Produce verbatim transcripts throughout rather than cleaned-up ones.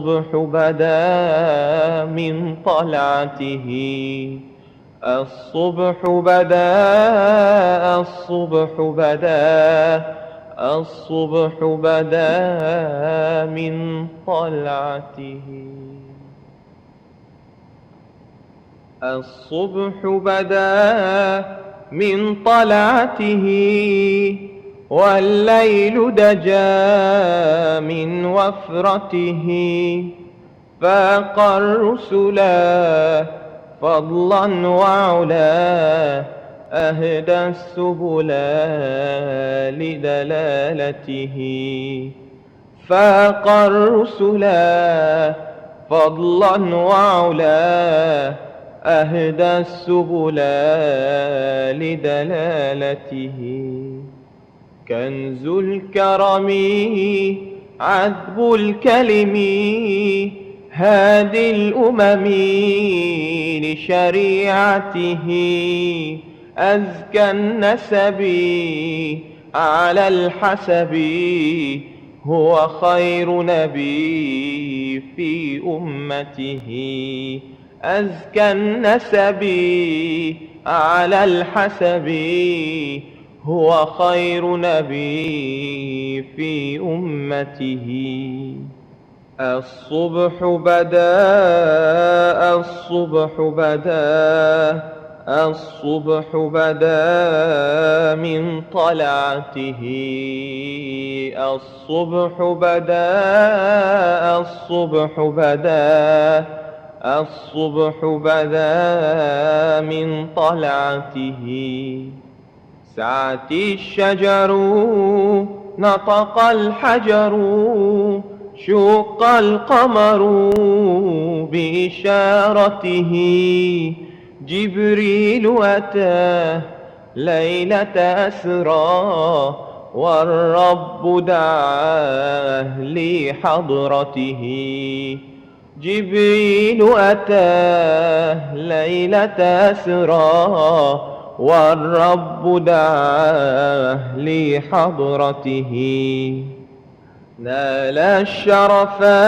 الصبح بدا من طلعته. الصبح بدا، الصبح بدا، الصبح بدا من طلعته. الصبح بدا من طلعته، والليل دجا من وفرته. فاق الرسلا فضلا وعلا، أهدى السبلا لدلالته. فاق الرسلا فضلا وعلا، أهدى السبلا لدلالته. كنز الكرم عذب الكلم، هادي الأمم لشريعته. أزكى النسب على الحسب، هو خير نبي في أمته. أزكى النسب على الحسب، هو خير نبي في أمته. الصبح بدا، الصبح بدا، الصبح بدا من طلعته. الصبح بدا، الصبح بدا، الصبح بدا من طلعته. سعت الشجر، نطق الحجر، شق القمر بإشارته. جبريل أتى ليلة أسرى، والرب دعاه لحضرته. جبريل أتى ليلة أسرى، والرب دعاه لحضرته. نال الشرفا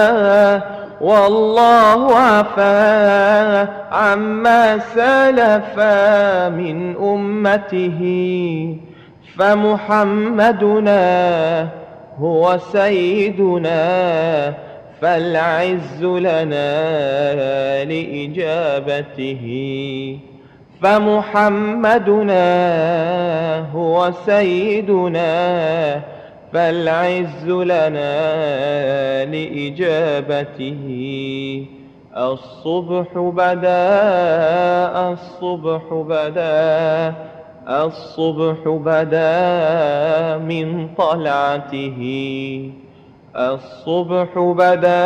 والله عفا عما سلف من أمته. فمحمدنا هو سيدنا، فالعز لنا لإجابته. فمحمدنا هو سيدنا، فالعز لنا لإجابته. الصبح بدا، الصبح بدا، الصبح بدا من طلعته. الصبح بدا،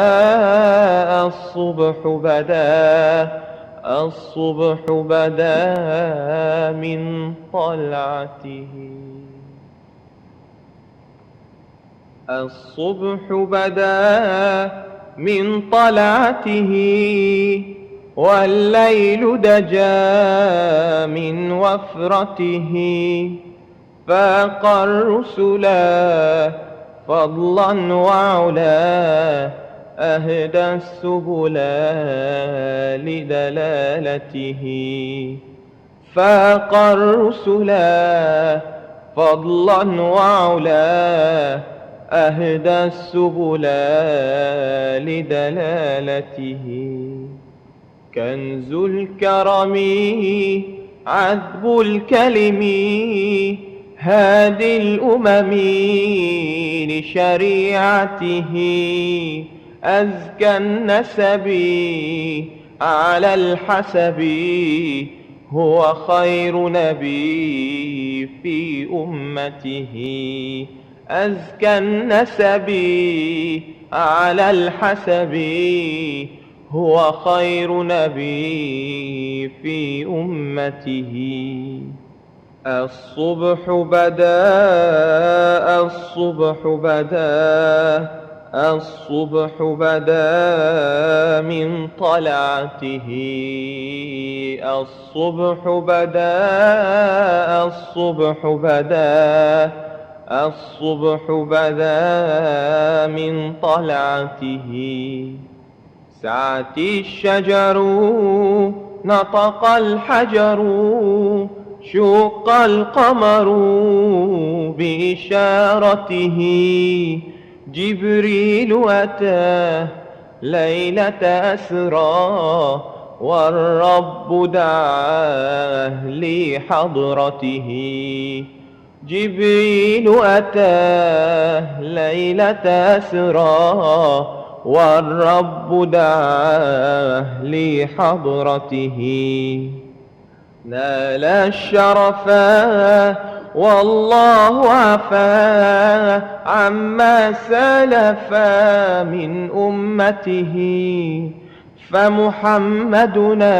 الصبح بدا، الصبح بدا من طلعته. الصبح بدا من طلعته، والليل دجا من وفرته. فاق الرسلا فضلا وعلا، أهدى السبلا لدلالته. فاق الرسلا فضلا وعلا، أهدى السبلا لدلالته. كنز الكرم عذب الكلم، هادي الأمم لشريعته. أزكى النسب على الحسب، هو خير نبي في أمته. أزكى النسب على الحسب، هو خير نبي في أمته. الصبح بدا، الصبح بدا، الصبح بدا من طلعته. الصبح بدا، الصبح بدا، الصبح بدا من طلعته. سعت الشجر، نطق الحجر، شق القمر بإشارته. جبريل أتى ليلة أسرى، والرب دعاه لحضرته. جبريل أتى ليلة أسرى، والرب دعاه لحضرته. نال الشرفا والله عفا عما سلفا من أمته. فمحمدنا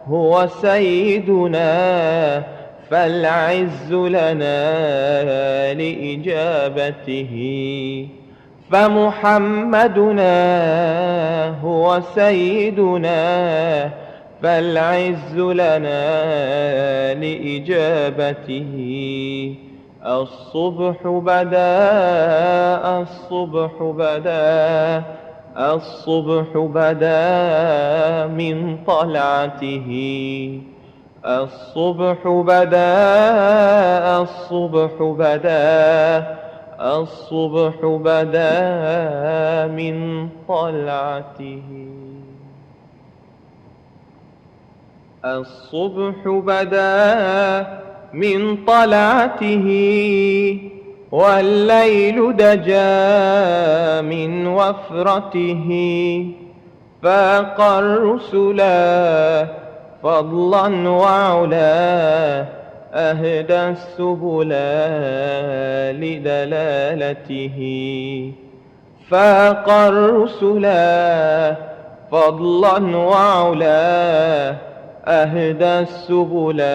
هو سيدنا، فالعز لنا لإجابته. فمحمدنا هو سيدنا، فالعز لنا لإجابته. الصبح بدا، الصبح بدا، الصبح بدا من طلعته. الصبح بدا، الصبح بدا، الصبح بدا من طلعته. الصبح بدا من طلعته، والليل دجا من وفرته. فاق الرسلا فضلا وعلا، أهدى السبلا لدلالته. فاق الرسلا فضلا وعلا، أهدى السبلا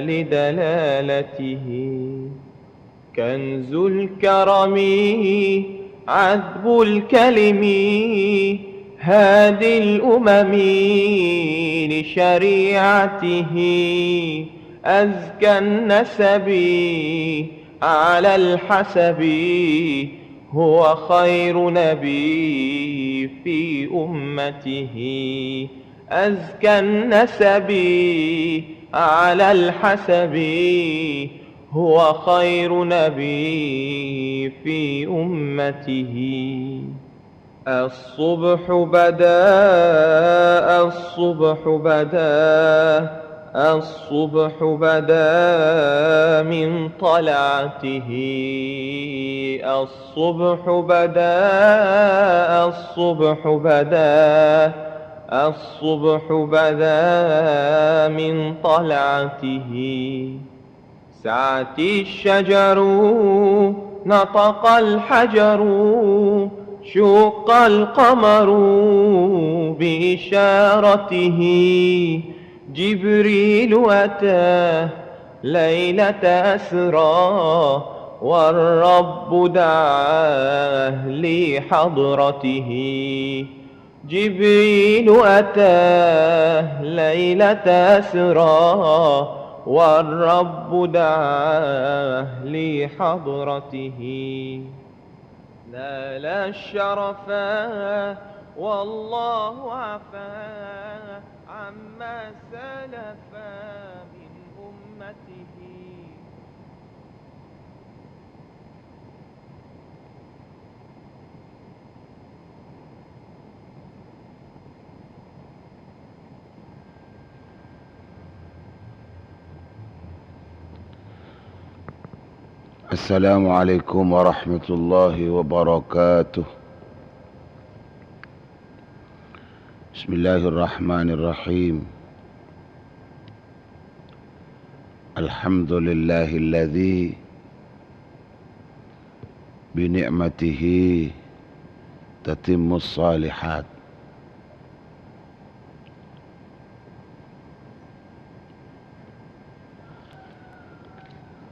لدلالته. كنز الكرم عذب الكلم، هادي الأمم لشريعته. أزكى النسب على الحسب، هو خير نبي في أمته. أزكى النسب على الحسب، هو خير نبي في أمته. الصبح بدا، الصبح بدا، الصبح بدا من طلعته. الصبح بدا، الصبح بدا، الصبح بدا من طلعته. سعت الشجر، نطق الحجر، شق القمر بإشارته. جبريل أتى ليلة أسرى، والرب دعاه لحضرته. جبريل أتى ليلة أسرى، والرب دعاه لحضرته. نال الشرفا والله عفا عما سلف من أمته. السلام عليكم ورحمة الله وبركاته. بسم الله الرحمن الرحيم. الحمد لله الذي بنعمته تتم الصالحات.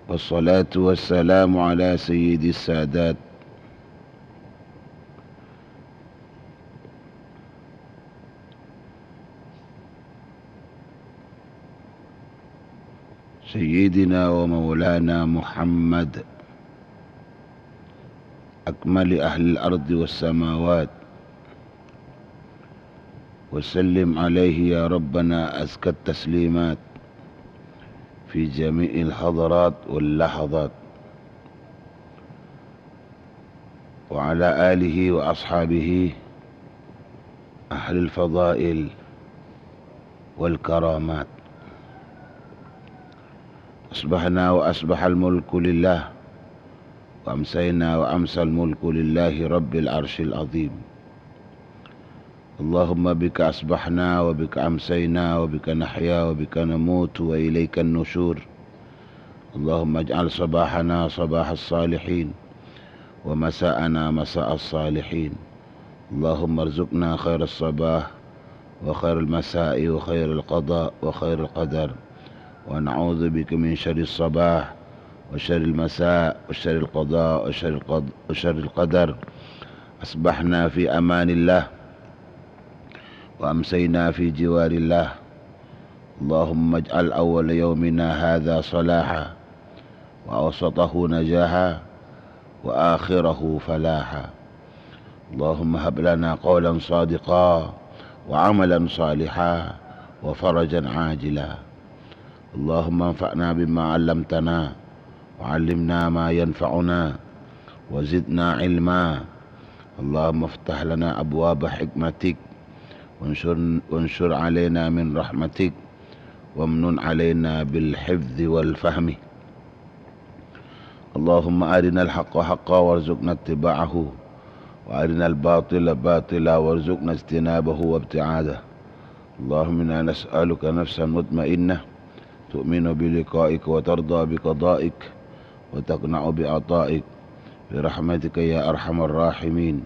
والصلاة والسلام على سيد السادات، سيدنا ومولانا محمد، أكمل أهل الأرض والسماوات، وسلم عليه يا ربنا أزكى التسليمات في جميع الحضارات واللحظات، وعلى آله وأصحابه أهل الفضائل والكرامات. أصبحنا وأصبح الملك لله، وأمسينا وأمسى الملك لله رب العرش العظيم. اللهم بك أصبحنا وبك أمسينا وبك نحيا وبك نموت وإليك النشور. اللهم اجعل صباحنا صباح الصالحين، ومساءنا مساء الصالحين. اللهم ارزقنا خير الصباح وخير المساء وخير القضاء وخير القدر، ونعوذ بك من شر الصباح وشر المساء وشر القضاء وشر القض-، وشر القدر. أصبحنا في أمان الله، وأمسينا في جوار الله. اللهم اجعل أول يومنا هذا صلاحا، وأوسطه نجاحا، وآخره فلاحا. اللهم هب لنا قولا صادقا، وعملا صالحا، وفرجا عاجلا. اللهم انفعنا بما علمتنا، وعلمنا ما ينفعنا، وزدنا علما. اللهم افتح لنا أبواب حكمتك، وانشر، وانشر علينا من رحمتك، وامنن علينا بالحفظ والفهم. اللهم أرنا الحق حقا وارزقنا اتباعه، وأرنا الباطل باطلا وارزقنا اجتنابه وابتعاده. اللهم إنا نسألك نفسا مطمئنة تؤمن بلقائك وترضى بقضائك وتقنع بعطائك برحمتك يا أرحم الراحمين،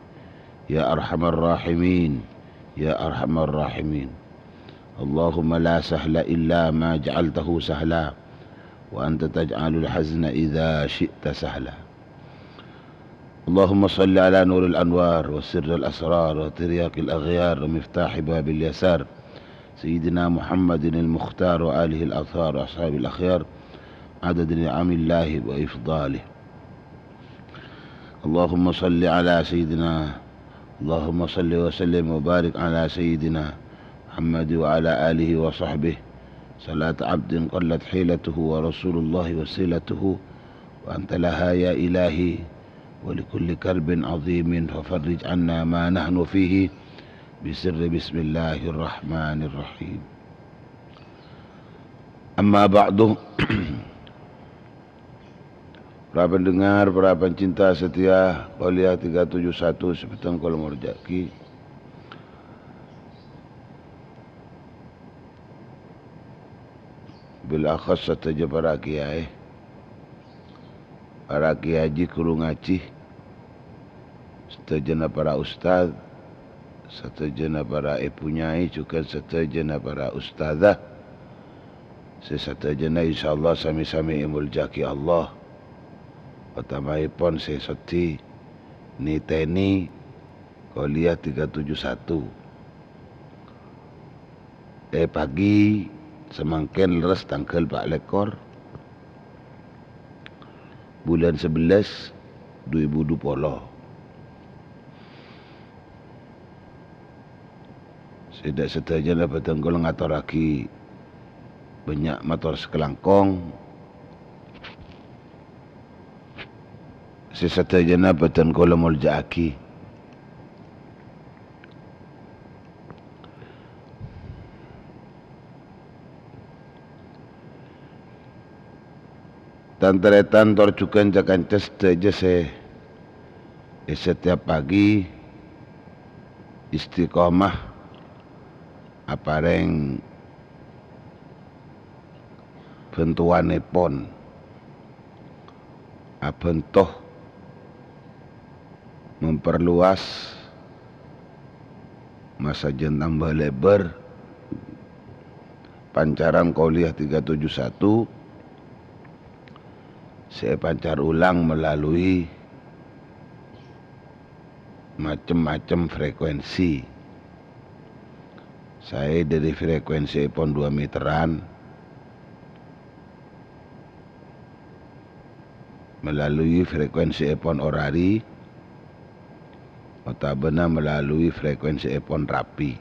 يا أرحم الراحمين، يا أرحم الراحمين. اللهم لا سهل إلا ما جعلته سهلا، وأنت تجعل الحزن إذا شئت سهلا. اللهم صل على نور الأنوار وسر الأسرار وترياق الأغيار ومفتاح باب اليسار، سيدنا محمد المختار وآله الأطهار وأصحابه الأخيار، عدد نعم الله وإفضاله. اللهم صل على سيدنا، اللهم صل وسلم وبارك على سيدنا محمد وعلى آله وصحبه، صلاة عبد قلت حيلته ورسول الله وسيلته، وأنت لها يا إلهي، ولكل كرب عظيم ففرج عنا ما نحن فيه بسر بسم الله الرحمن الرحيم. أما بعد، para pendengar, para pencinta setia Kuliah tiga tujuh satu sè bhâdhân kaulâ molja'aghi. Bil akhas sadhâjâ para kiai, para kiai haji, guru ngaji, sadhâjâna para ustad, sadhâjâna para èbhu nyai, jhughân sadhâjâna para ustadzah. Sè sadhâjâna insyaallah sami-sami èmoljâ'aghi Allah. Otamaèpon sè sodi nètènè Kuliah tiga tujuh satu. È pagi samangkèn lerres tangghâl pa' lèkor bulân sabellâs, du èbu du polo. Sè dâ' sadhâjâna bhâdhân kaulâ ngatorraghi bânnya' mator sakalangkong. Sè sadhâjâna bhâdhân kaulâ moljâ'aghi. Tan-tarètan tor jhughân ca-kanca sadhâjâ sè è setiap pagi istiqomah aparèng bhântowanèpon, abhânto memperluas, masajân tambâ lèbâr pancaran Kuliah tiga tujuh satu sè èpancar ulang melalui macem-macem frekuensi. Saè dâri frekuensièpon dua meteran, melalui frekuensièpon orari, otabâna melalui frekuensièpon rapi.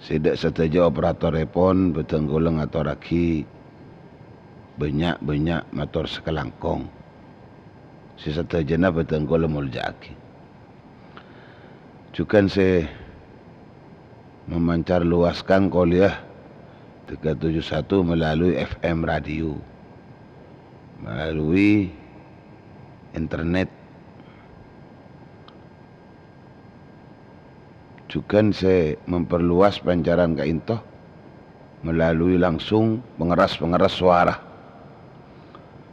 Sè dâ' sadhâjâ operatorèpon bhâdhân kaulâ ngatorraghi bânnya'-bânnya' mator sakalangkong. Sè sadhâjâna bhâdhân kaulâ molja'aghi. Jhughân sè memancar luaskan kuliah tiga tujuh satu melalui F M radio, melalui internet. Jhughân sè memperluas pancaran ka'ènto melalui langsung pangerras-pangerras sowara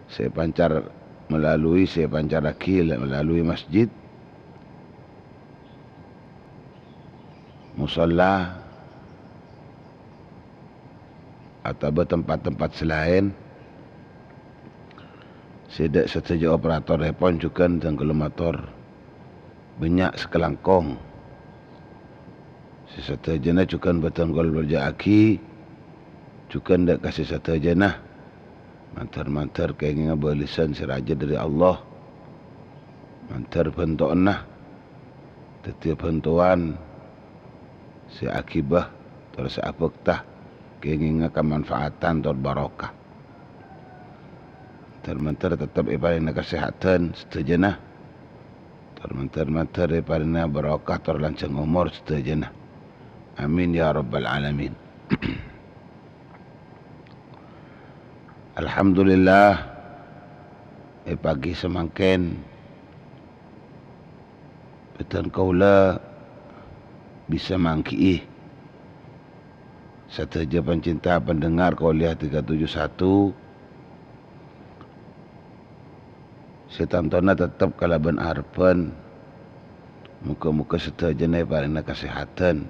sè pancar, melalui sè pancarraghi melalui masjid, musholla, otabâ tempat-tempat sè laèn. Sè dâ' sadhâjâ operatorèpon jhughân dhâng kaulâ mator bânnya' sakalangkong. Sè sadhâjâna jhughân bhâdhân kaulâ molja'aghi, jhughân dâ' ka sè sadhâjâna. Mandhâr-mandhâr kèngèngnga bâlessan sè rajâ dâri Allah. Mandhâr bhântowanna, dhâddhiyâ bhântowan sè aghibâ tor sè abhâkta, kèngèngnga kamanfaatan tor barokah. Mandhâr-mandhâr tettep èparèngana kasèhadhân sadhâjâna. Tor mandhâr-mandhâr èparèngana barokah tor lanjhâng omor sadhâjâna. Amin ya rabbal alamin. Alhamdulillah, è pagi samangkèn bhâdhân kaulâ bisa mangghi'i sadhâjâ pancinta pendengar Kuliah tiga tujuh satu sè tantona tettep kalabân arebbhân. Moghâ-moghâ sadhâjâna èparèngana kasèhadhân,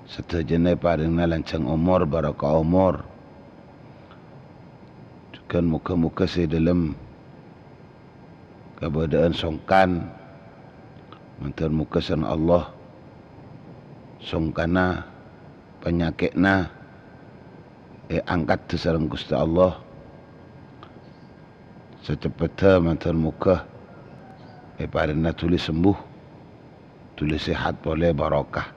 sadhâjâna èparèngana lanjhâng omor, barokah omor. Jhughân moghâ-moghâ sè dâlem kabâdâ'ân songkan, mandhâr moghâ sareng Allah songkanna panyakè'na èangkat sareng Ghustè Allah. Saceppetta mandhâr moghâ èparèngana dhuli sembuh, dhuli sehat polè barokah.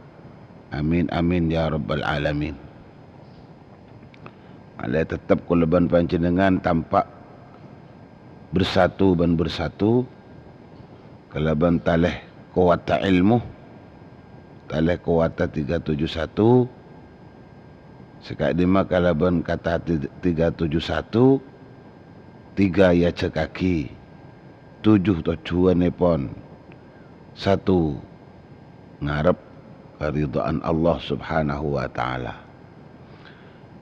Amin, amin, ya rabbal alamin. Malè tettep kaulâ bân panjhennengngan tampa' bersatu bân bersatu kalabân talè kowatta èlmo, talè kowatta tiga tujuh satu, sè ka'dimma kalabân kata ti-, tiga tujuh satu, tiga èajhâkaghi, tujuh tojjhuwânnèpon, satu ngarep karidhâ'ân Allah Subhanahu wa Ta'ala.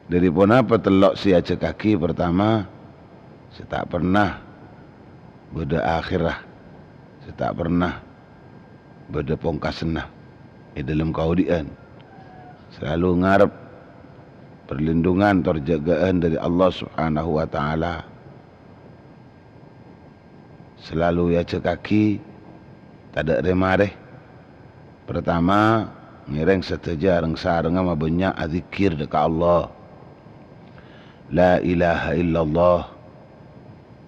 Dâri ponapa tello' sè èajhâkaghi? Partama, sè ta' perna bâdâ akhèrra, sè ta' perna bâdâ pongkasanna è dâlem kaodi'ân. Salalu ngarep perlindungan tor jâgâ'ân dâri Allah Subhanahu wa Ta'ala. Salalu èajhâkaghi, tadâ' rè-marè. Partama, ngèrèng sadhâjâ reng-sarengnga mabânnya' adzikkèr dâ' ka Allah. La ilaha illallah.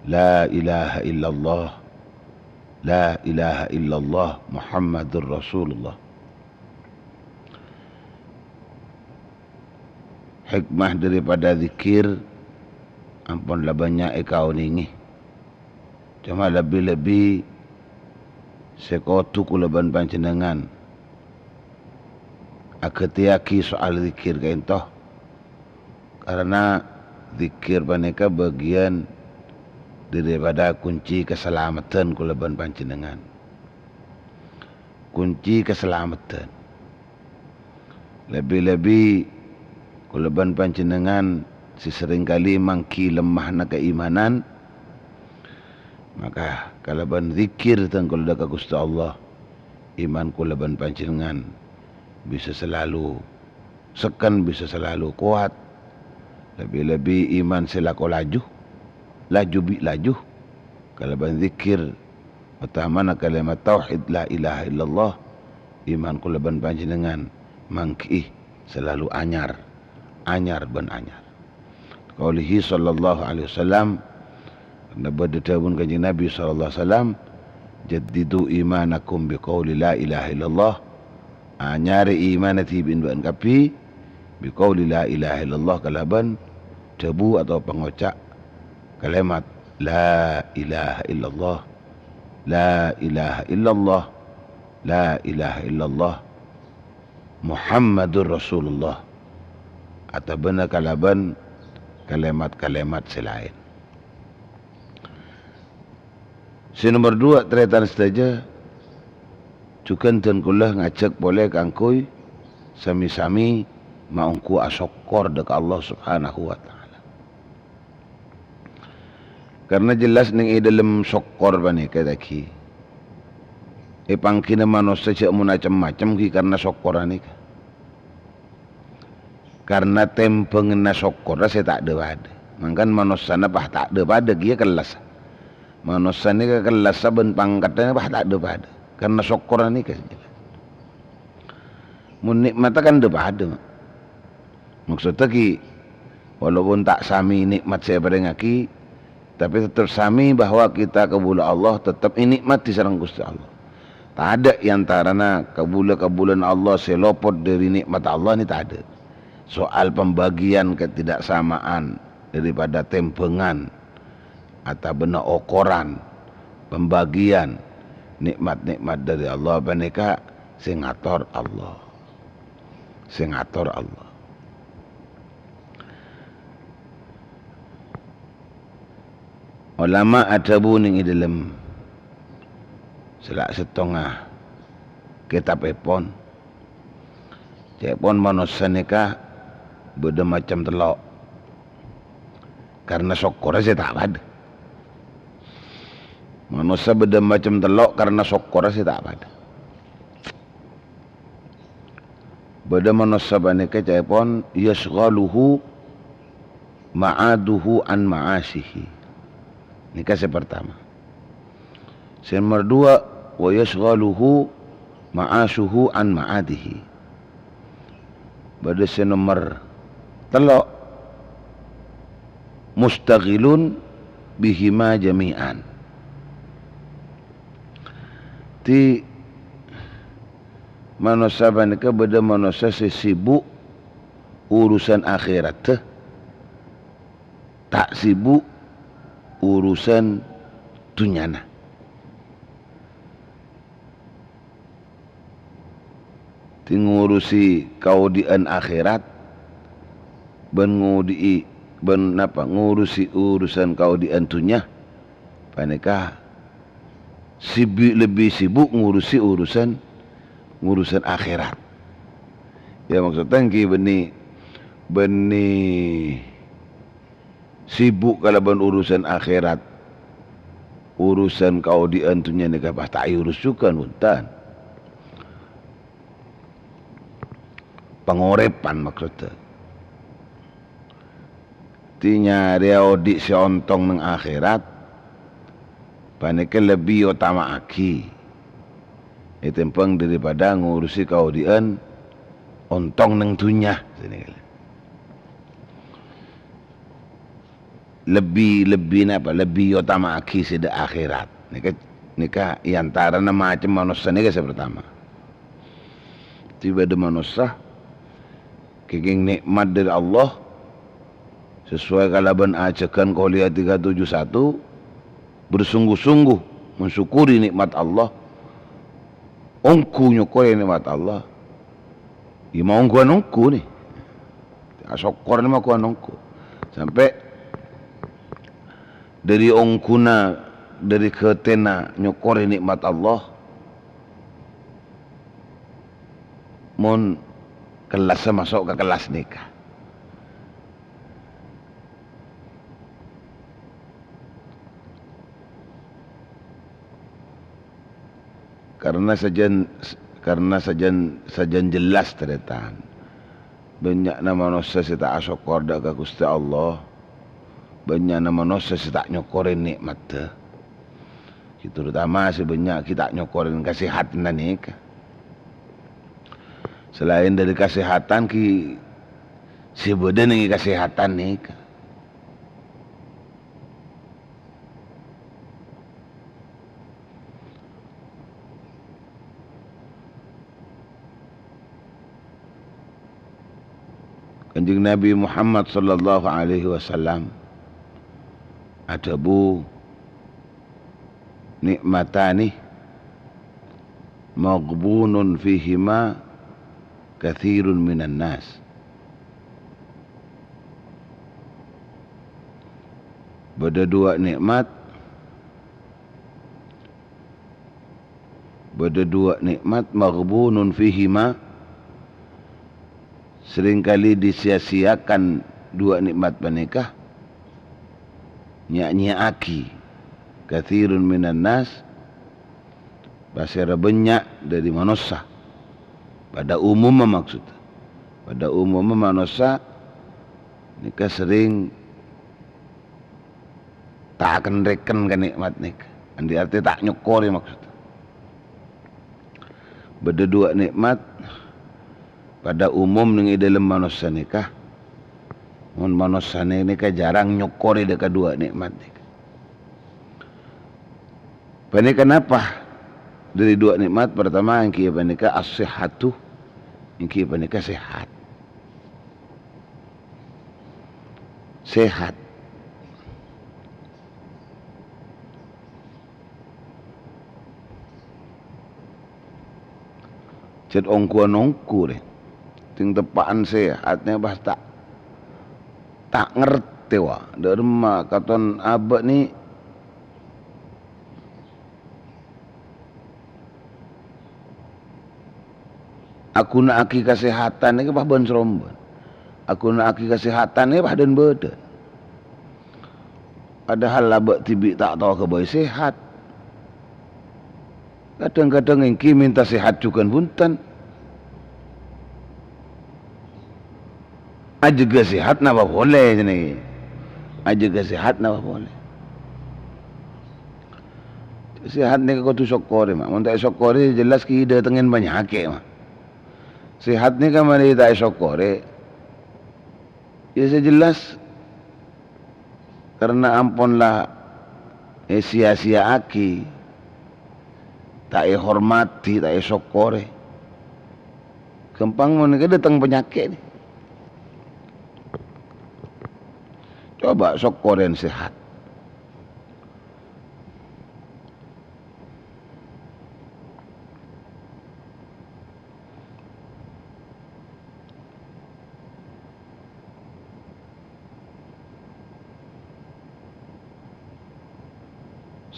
La ilaha illallah. La ilaha illallah Muhammadur Rasulullah. Hikmah daripada dzikir ampon la bânnya' èkaonèngè. Coma lebbi-lebbi sè kodhu kaulâ bân panjhennengngan aghâtèyaghi soal dzikir ka'ènto. Karana dzikir panèka bâgiyân daripada kunci kasalameddhân kaulâ bân panjhennengngan. Kunci kasalameddhân. Lebbi-lebbi kaulâ bân panjhennengngan sè serrèngkalè mangghi lemmana kaimanan, maka kalabân dzikir dhâng kaulâ dâ' ka Ghustè Allah, iman kaulâ bân panjhennengngan bisa salalu sekken, bisa salalu kowat. Lebbi-lebbi iman sè lako laju, laju bi' laju, kalabân dzikir otamana kalimat tauhid la ilaha illallah, iman kaulâ bân panjhennengngan mangghi'i salalu anyar, anyar bân anyar. Qaulihi sallallahu alaihi wasallam, karana bâdâ dhâbuna Kanjeng Nabi sallallahu alaihi wasallam, "Jaddidu imanakum biqauli la ilaha illallah." Anyarè imanna dhibi'en bâ'en kabbhi, bi qauli la ilaha illallah, kalabân dhâbu otabâ pangoca' kalèmat la ilaha illallah, la ilaha illallah, la ilaha illallah, Muhammadur Rasulullah, otabâna kalabân kalèmat-kalèmat sè laèn. Sè nomer duwâ', tarètan sadhâjâ, jhughân dân kaulâ ngajhâk polè kaangghuy sami-sami maongghu asokkor dâ' ka Allah Subhanahu wa Ta'ala. Karna jelas nèng è dhâlem sokkor panèka, ta' ghi, èpangghina manossa jhâ' mon cem-macem ghi karna sokkorra nèka. Karna tèmbhânganna sokkorra sè ta' dhâ-padhâ. Mangkana manossana pas ta' dhâ-padhâ kèya kellassa. Manossa nèka kellassa bân pangkaddhâ pas ta' dhâ-padhâ. Karna sokkorra nèka sè jelas. Mon nè'matta kan dhâ-padhâ, Ma'. Maksodda ghi, walaupun ta' samè nè'mat sè èparèngaghi, tapè tettep samè bahwa kita kabulâ Allah tettep ènè'matè sareng Ghustè Allah. Tadâ' è antarana kabulâ-kabulâna Allah sè lopot dâri nè'mat Allah nè tadâ'. Soal pembagian ketidaksamaan daripada tèmbhângan otabâna okoran pembagian nè'mat-nè'mat dâri Allah panèka sè ngator Allah. Sè ngator Allah. Olama adhâbu nèng è dhâlem sala sèttonga kètabbhâpon, ca'èpon manossa nèka bâdâ macem tello'. Karna sokkorra sè ta' padâ. Manossa bâdâ macem tello' karna sokkorra sè ta' padâ. Bâdâ manossa panèka ca'èpon yasghaluhu ma'aduhu an ma'asyihi. Nèka sè partama. Sè nomer duwâ', wa yasghaluhu ma'asyuhu an ma'adihi. Bâdâ sè nomer tello', mustaghilun bihima jami'an. Dhâddhi, manossa panèka bâdâ manossa sè sibuk urusan akhèratta, ta' sibuk urusan dhunnyana. Dhâddhi, ngurusi kaodi'ân akhèrat bân ngodi'i, bân napa, ngurusi urusan kaodi'ân dhunnya, panèka sibi-, lebbi sibuk ngurusi urusan, ngurusan akhèrat. Ya, maksodda èngghi bânnè, bânnè sibuk kalabân urusan akhèrat. Urusan kaodi'ân dhunnya nèka pas ta' èurus jhughân, bhunten. Pangorèpan maksodda. Dhâddhi nyarèa odi' sè ontong neng akhèrat, panèka lebbi otama'aghi ètèmbhâng daripada ngurusi kaodi'ân ontong neng dhunnya. Lebbi, lebbi napa? Lebbi otama'aghi sè dâ' akhèrat. Nèka, nèka è antarana macem manossa nèka sè partama. Dhâddhi bâdâ manossa kèngèng nè'mat dâri Allah, sesuai kalabân ajhâghân Qolia tiga tujuh satu, bersungguh-sungguh mensyukuri nikmat Allah, ongghu nyokorè nè'mat Allah, ya maongghuwân ongghu nè. Asokkor nè maongghuwân ongghu. Sampè' dâri ongghuna, dâri ghâtèna nyokorè nè'mat Allah, mon kellassa maso' ka kellas nèka. Karna sajân, karna sajân, sajân jelas, tarètan. Bânnya'na manossa sè ta' asokkor dâ' ka Ghustè Allah. Bânnya'na manossa sè ta' nyokorè nè'matta. Ghi terutama sè bânnya' ghi ta' nyokorè kasèhadhânna nèka. Salaèn dâri kasèhadhân ghi sè bâdâ nèng kasèhadhân nèka. Kanjeng Nabi Muhammad sallallahu alaihi wasallam adhâbu, "Ni'matani maghbunun fihima katsirun minan nas." Bâdâ duwâ' nikmat, bâdâ duwâ' nikmat, maghbunun fihima, seringkali disia-siakan duwâ' nikmat panèka, nya'-nya'aghi, katsirun minan nas, pasèra bânnya' dâri manossa. Padâ umumma maksud. Padâ umumma manossa nèka serrèng ta' kèn-rèkèn ka nikmat nèka. Andi' artè ta' nyokkorè maksud. Bâdâ duwâ' nikmat padâ umum nèng è dâlem manossa nèka. Mon manossa nè-, nèka jhârâng nyokkorè dâ' kaduwâ' nikmat nèka. Panèka napa? Dâri duwâ' nikmat, partama èngghi panèka as-sihhatu, èngghi panèka sehat. Sehat. Cè' ongghuwân ongghu rè. Sèng teppa'an sehat nè pas ta', ta' ngartè, wa. Dâ' remma katon abâ' nè aghuna'aghi kasehatan nèka pas bân-srombân. Aghuna'aghi kasehatan nèka pas dhân-bâdhân. Padahal abâ' dhibi' ta' tao ghâbây sehat. Kadhâng-kadhâng èngghi mènta sehat jhughân bhunten. Ajâgâ sehat napa polè, jâ' nèka. Ajâgâ sehat napa polè. Sehat nèka kodhu sokkorè, Ma'. Mon ta' èsokkorè, jelas ghi' dâtengngè panyakè', Ma'. Sehat nèka marè ta' èsokkorè, ya sè jelas karena ampon la èsia-siaaghi, ta' èhormadhi, ta' èsokkorè. Ghâmpang mon nèka dâteng panyakè' nè. Coba sokkorèn sehat.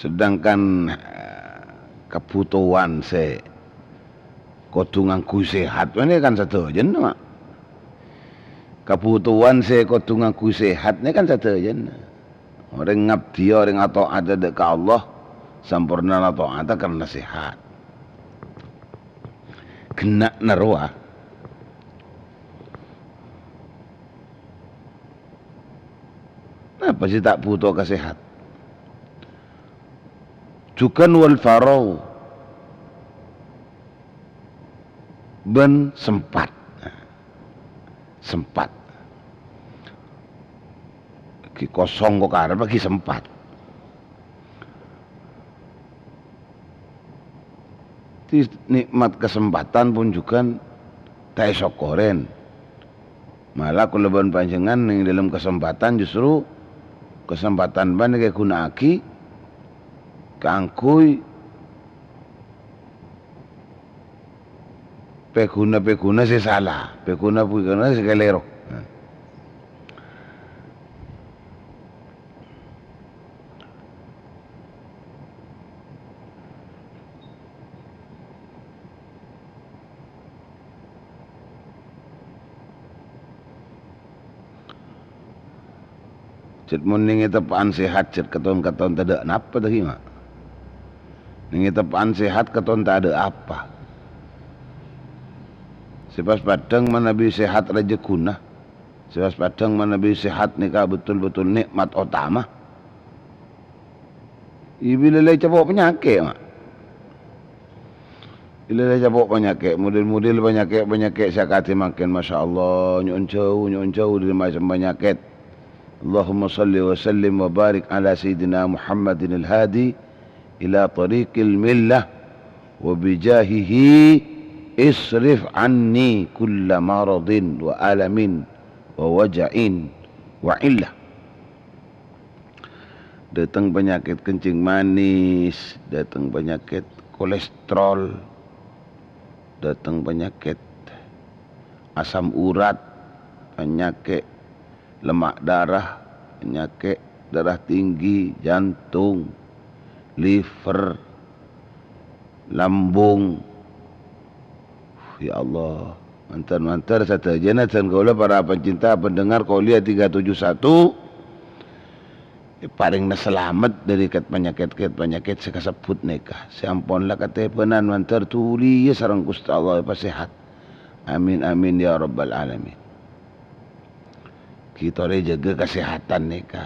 Sedangkan, eh, kabhutowan sè kodhu ngangghuy sehat, nè kan sadhâjâna, Ma'. Kabhutowan sè kodhu ngangghuy sehat, nè kan sadhâjâna. Orèng ngabdhiyâ, orèng ato'ata dâ' ka Allah, sampornana ato'ata karna sehat. Ghenna' rowa. Napa sè ta' bhuto ka sehat? Jhughân wal faragh bân sempat. Sempat. Lagi kosong kok karep, lagi sempat. Di nikmat kesempatan pun jhughân ta' èsokkorèn. Malah kaulâ bân panjhennengngan nèng dâlem kesempatan justru kesempatan panèka èghuna'aghi kaangghuy pèghuna-pèghuna sè sala, pèghuna-pèghuna sè kalèro. Nah. Cè' mon nèng è teppa'an sehat, cè' katon-katon tadâ' napa, ta' ghi, Ma'? Nèng è teppa'an sehat, katon tadâ' apa. Sè pas paddhâng manabi sehat rajâ ghuna. Sè pas paddhâng manabi sehat nèka betul-betul nikmat otama. Bilâ la ècapo' panyakè', Ma'. Bilâ la ècapo' panyakè', model-model panyakè'-panyakè' sè akadhi mangkèn, masyaallah, nyo'on jhâu, nyo'on jhâu dâri macem panyakèt. Allahumma shalli wa sallim wa barik ala sayyidina Muhammadin al-hadi ila tariqil millah, wa bijahihi isrif anni kulla maradin wa alamin wa waja'in wa illah. Dâteng panyakèt kencing manis, dâteng panyakèt kolesterol, dâteng panyakèt asam urat, panyakèt lemak darah, panyakèt darah tinggi, jantung, liver, lambung. Ya Allah, mandhâr-mandhâr sadhâjâna dân kaulâ para pencinta pendengar Qolia tiga tujuh satu, èparèngana salamet dâri kat-, panyakèt-kat-, panyakèt sè kasebbhut nèka. Sè ampon la katèbhânan mandhâr dhuli, iyâ, sareng Ghustè Allah èpasèhat. Amin, amin, ya rabbal alamin. Ghi' torè jâgâ kasèhatan nèka.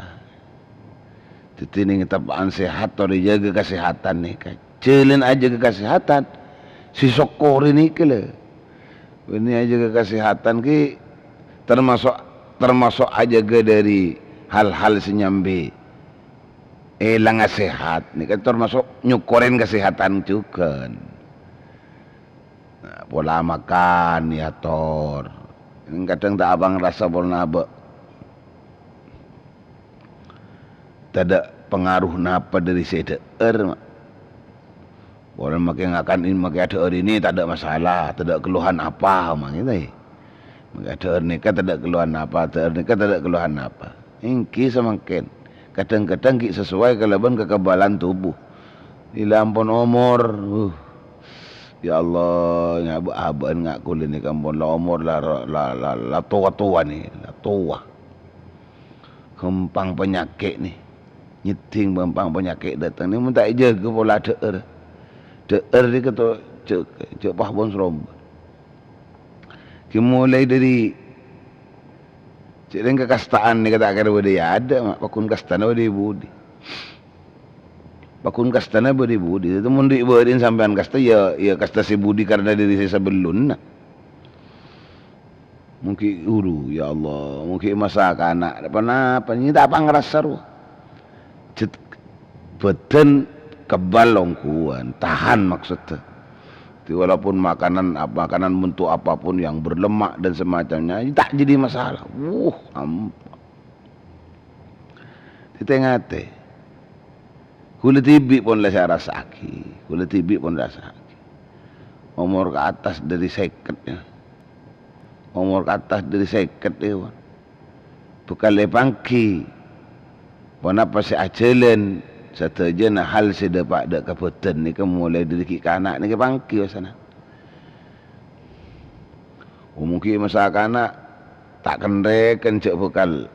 Dhâddhi nèng teppa'an sèhat, torè jâgâ kasèhatan nèka. Jhâlân ajâgâ kasèhatan, sè sokkorè nèka, lho. Bânnè ajâgâ kasèhatan ghi' termasuk, termasuk ajâgâ dâri hal-hal sè nyambi èlanga sèhat. Nèka termasuk nyokkorè kasèhatan jhughân. Nah, pola makan èyator. Kadhâng ta' apangrasa polana abâ'. Tadâ' pangaruh napa dâri sè dhâ'âr, ma'. Polana makè ngakan in-, makè adhâ'âr ini tadâ' masalah, tadâ' keluhan apa, ma' gitu, yâ. Makè adhâ'âr nèka tadâ' keluhan apa, adhâ'âr nèka tadâ' keluhan apa. Èngghi samangkèn. Kadhâng-kadhâng ghi' sesuai kalabân kekebalan tubuh. Ila ampon omor, uh, ya Allah, ngabâ'-abâ'ân nga' kulâ nèka ampon la omor la, la, la, la towa-towa nè, la towa. Ghâmpang panyakèt nè. Nyèddhing ghâmpang panyakèt dâteng nè, mon ta' èjâgâ pola dhâ'âr. Dhâ'âr nèka to, jâ', jâ' pas bân-sarombân. Ghi' molaè dâri Cè' rèng kakasta'an nèka ta' kèra bâdâ è adâ', ma'. Pagghun kastana bâdâ è budi. Pagghun kastana bâdâ è budi. Dhâddhi, mon ri'-, bâri'na sampèyan kasta, ya, ya kasta sè budi karna dâri sè sabellunna. Mon ghi' ghuru, ya Allah, mon ghi' masa kana', ponapa, nèka ta' apangrasa rowa. Jhât-, bhâdhân kebal ongghuwân, tahan maksoddhâ. Jadi, walaupun makanan, ap-, makanan bentuk apapun yang berlemak dan semacamnya, ta' jadi masalah. Wuh, am-, Tè-tèngatè. Kulâ dhibi' pon la sè arassa'aghi. Kulâ dhibi' pon rassa'aghi. Omor ka attas dâri sèket, ya. Omor ka attas dâri sèket, ya, pon. Bhâkal èpangghi. Ponapa sè ajhâlân sadhâjâna hal sè dâpa' dâ' ka bhâdhân nèka molaè dâri ghi' kana' nèka èpangghi, wasana. Omong ghi' masa kana' ta' kenrèken jhâ' bhâkal.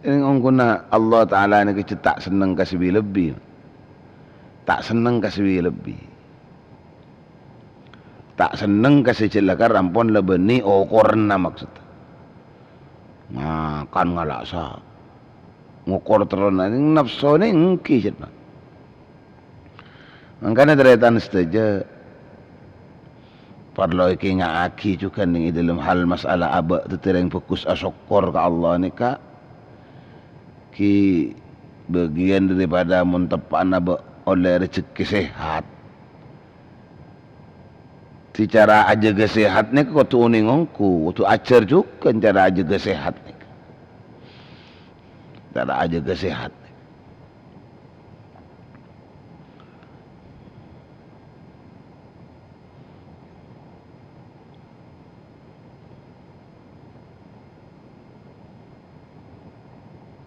Sè ongguna Allah Ta'ala nèka jhâ' ta' senneng ka sè bi-, lebbi. Ta' senneng ka sè bi-, lebbi. Ta' senneng ka sè jhâ' lakar ampon la bânnè okoranna, maksod. Ngakan ngala' sa-, ngokor terrona, nèng napsona èngghi, cè'na. Mangkana, tarètan sadhâjâ, parlo èkaènga'aghi jhughân nèng è dâlem hal mas'ala abâ' dhâddhi rèng bhâghus asokkor ka Allah nèka, ghi' bâgiyân daripada mon teppa'na abâ' ollè rejhekkè sehat. Dhâddhi cara ajâgâ sehat nèka kodhu onèng ongghu, kodhu ajhâr jhughân cara ajâgâ sehat nèka. Cara ajâgâ sehat nèka.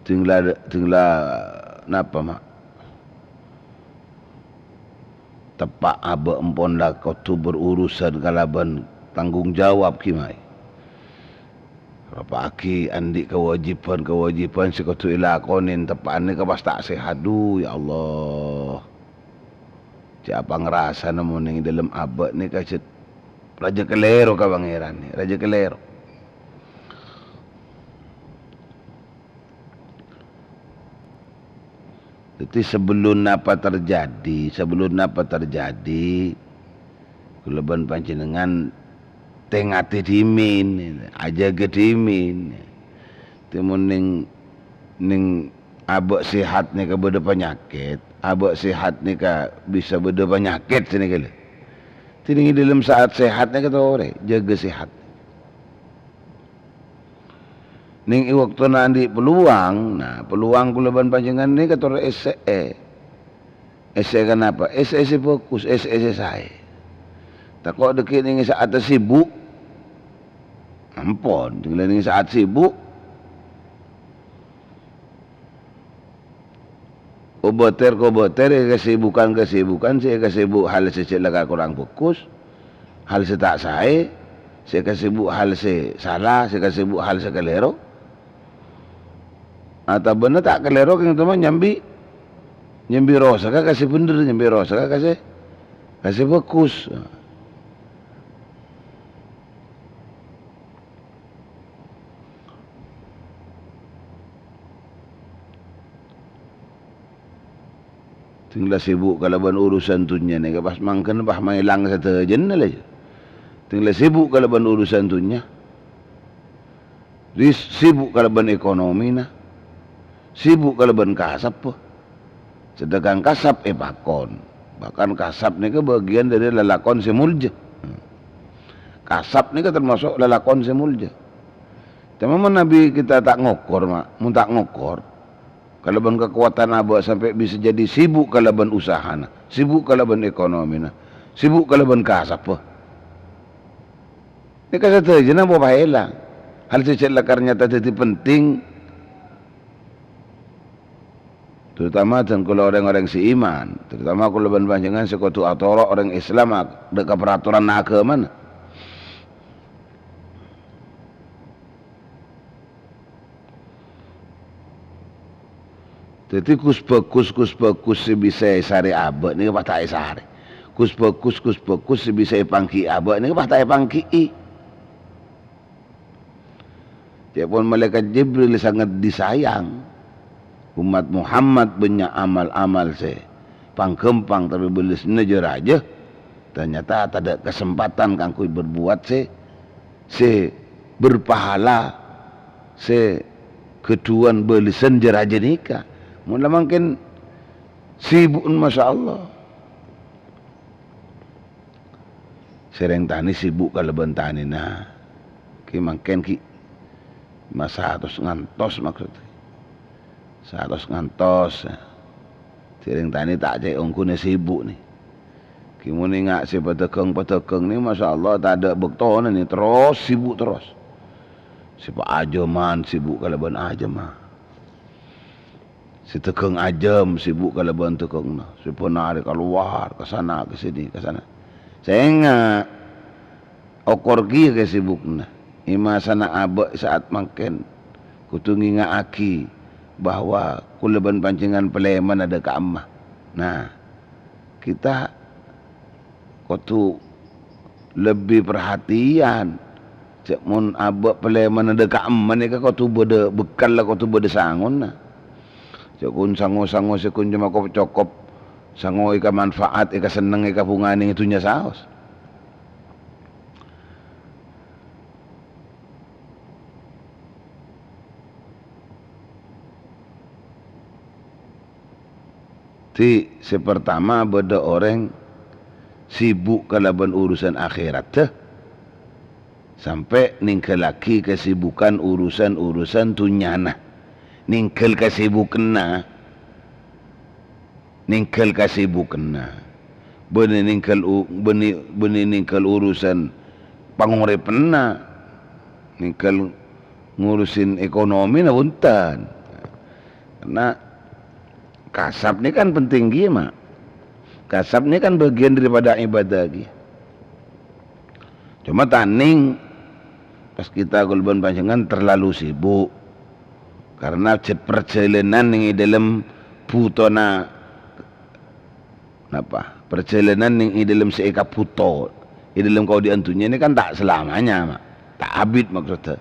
Dingla, dingla napa, Ma'? Teppa' abâ' empon la kodhu berurusan kalabân tanggung jawab, ghi, maè. Rapa'aghi andi' kawâjibhân-kawâjibhân sè kodhu èlakonè, teppa'an nèka pas ta' sehat. Dhu, ya Allah. Jhâ' apangrasa nemmo nèng è dâlem abâ' nèka jhât rajâ kalèro ka Pangèran, rajâ kalèro. Dhâddhi, sabellun napa terjadi, sabellun napa terjadi, kaulâ bân panjhennengngan tè-ngatè dhimèn, ajâgâ dhimèn. Dhâddhi, mon nèng, nèng abâ' sehat nèka bâdâ panyakèt, abâ' sehat nèka bisa bâdâ panyakèt sanèka, lho. Dhâddhi, nèng è dâlem saat sehat nèka torè, jâgâ sehat. Nèng è bâktona andi' peluang, nah, peluang kaulâ bân panjhennengngan nèka tor èssè'è. Èssè'è kanapa? Èssè'è sè bhâghus, èssè'è sè saè. Tako' dhâggi' nèng è sa'at sibuk. Ampon, dhâggi' nèng è sa'at sibuk. Kobâtèr-kobâtèr è kasibukan-kasibukan sè èkasibuk hal sè jhâ' la kakorang bhâghus, hal sè ta' saè, sè èkasibuk hal sè sala, sè èkasibuk hal sè kalèro. Otabâna ta' kalèro kèng coma nyambi, nyambi rosagghâ ka sè bhendher, nyambi rosagghâ ka sè, ka sè bhâghus. Dhing la sibuk kalabân urusan dhunnya nèka pas mangkèn pas maèlang sadhâjâna la, jâ. Dhing la sibuk kalabân urusan dhunnya. Ris-, sibuk kalabân ekonomina. Sibuk kalabân kasabbhâ. Sedangkan kasab èpakon. Bahkan kasab nèka bâgiyân dhâri lalakon sè molja. Kasab nèka termasuk lalakon sè molja. Coma mon manabi kita ta' ngokor, Ma', mon ta' ngokor, kalabân kakowadhân abâ' sampè' bisa jadi sibuk kalabân usahana, sibuk kalabân ekonomina, sibuk kalabân kasabbhâ. Nèka sadhâjâna apa paèlang. Hal sè jhâ' la karnyata dhâddhi penting, terutama dân kaulâ rèng-orèng sè iman, terutama kaulâ bân panjhennengngan sè kodhu atoro' orèng Islam ag-, dhâ' ka paratoran aghâmana. Dhâddhi, gus-bhâghus, gus-bhâghus sè bisa èsarè abâ' nèka pas ta' èsarè. Gus-bhâghus, gus-bhâghus sè bisa èpangghi'i abâ' nèka pas ta' èpangghi'i. Ca'èpon Malaèkat Jibril sanget disayang. Ommat Muhammad bânnya' amal-amal sè pang-ghâmpang, tapè bâlessanna jâ-rajâ. Ternyata tadâ' kasempatan kaangghuy berbuat sè, sè berpahala, sè ghâdhuwân bâlessan jâ-rajâ nèka. Mon la mangkèn sibuk, masyaallah. Sè rèng tanè sibuk kalabân tanèna. Ghi mangkèn ghi ma-, satos ngantos maksudnya. Satos ngantos. Sè rèng tanè ta' cè' ongghuna sibuk nè. Ghi mon enga' sè padâghâng-padâghâng nè, masyaallah, tadâ' bâktona nè, terros sibuk terros. Sè pa-, ajâman sibuk kalabân ajâmma. Sè dâghâng ajâm sibuk kalabân dâghângnga, sè bân arè kalowar, ka sana, ka sini, ka sana. Sènga', okor kèya kasibukna. È masana abâ' sa'at mangkèn, kodhu ngènga'aghi bahwa kaulâ bân panjhennengngan palèmana dhâ' ka'emma. Nah, kita kodhu lebbi parhatèyan. Jhâ' mon abâ' palèmana dhâ' ka'emma nèka kodhu bâdâ bekal, kodhu bâdâ sangona. Jhâ' ghun sango-sango sè ghun coma kop-cokop, sango èkamanfaat, èkasenneng, èkabhunga nèng è dhunnya saos. Dhi, sè partama bâdâ orèng sibuk kalabân urusan akhèraddhâ, sampè' nèngghâllaghi kasibukan urusan-urusan dhunnyana. Nèngghâl kasibukanna, nèngghâl kasibukanna. Bânnè nèngghâl u-, bânnè, bânnè nèngghâl urusan pangorèpanna, nèngghâl ngurusin ekonomina, bhunten. Karna kasab nèka kan penting kèya, Ma'. Kasab nèka kan bagian daripada ibadah kèya. Coma tanèng pas kita kaulâ bân panjhennengngan terlalu sibuk. Karna jhât parjhâlânan nèng è dâlem bhutona Napa? Parjhâlânan nèng è dâlem sè èkabhuto, è dâlem kaodi'ân dhunnya nèka kan ta' selamanya, Ma'. Ta' abit maksodda.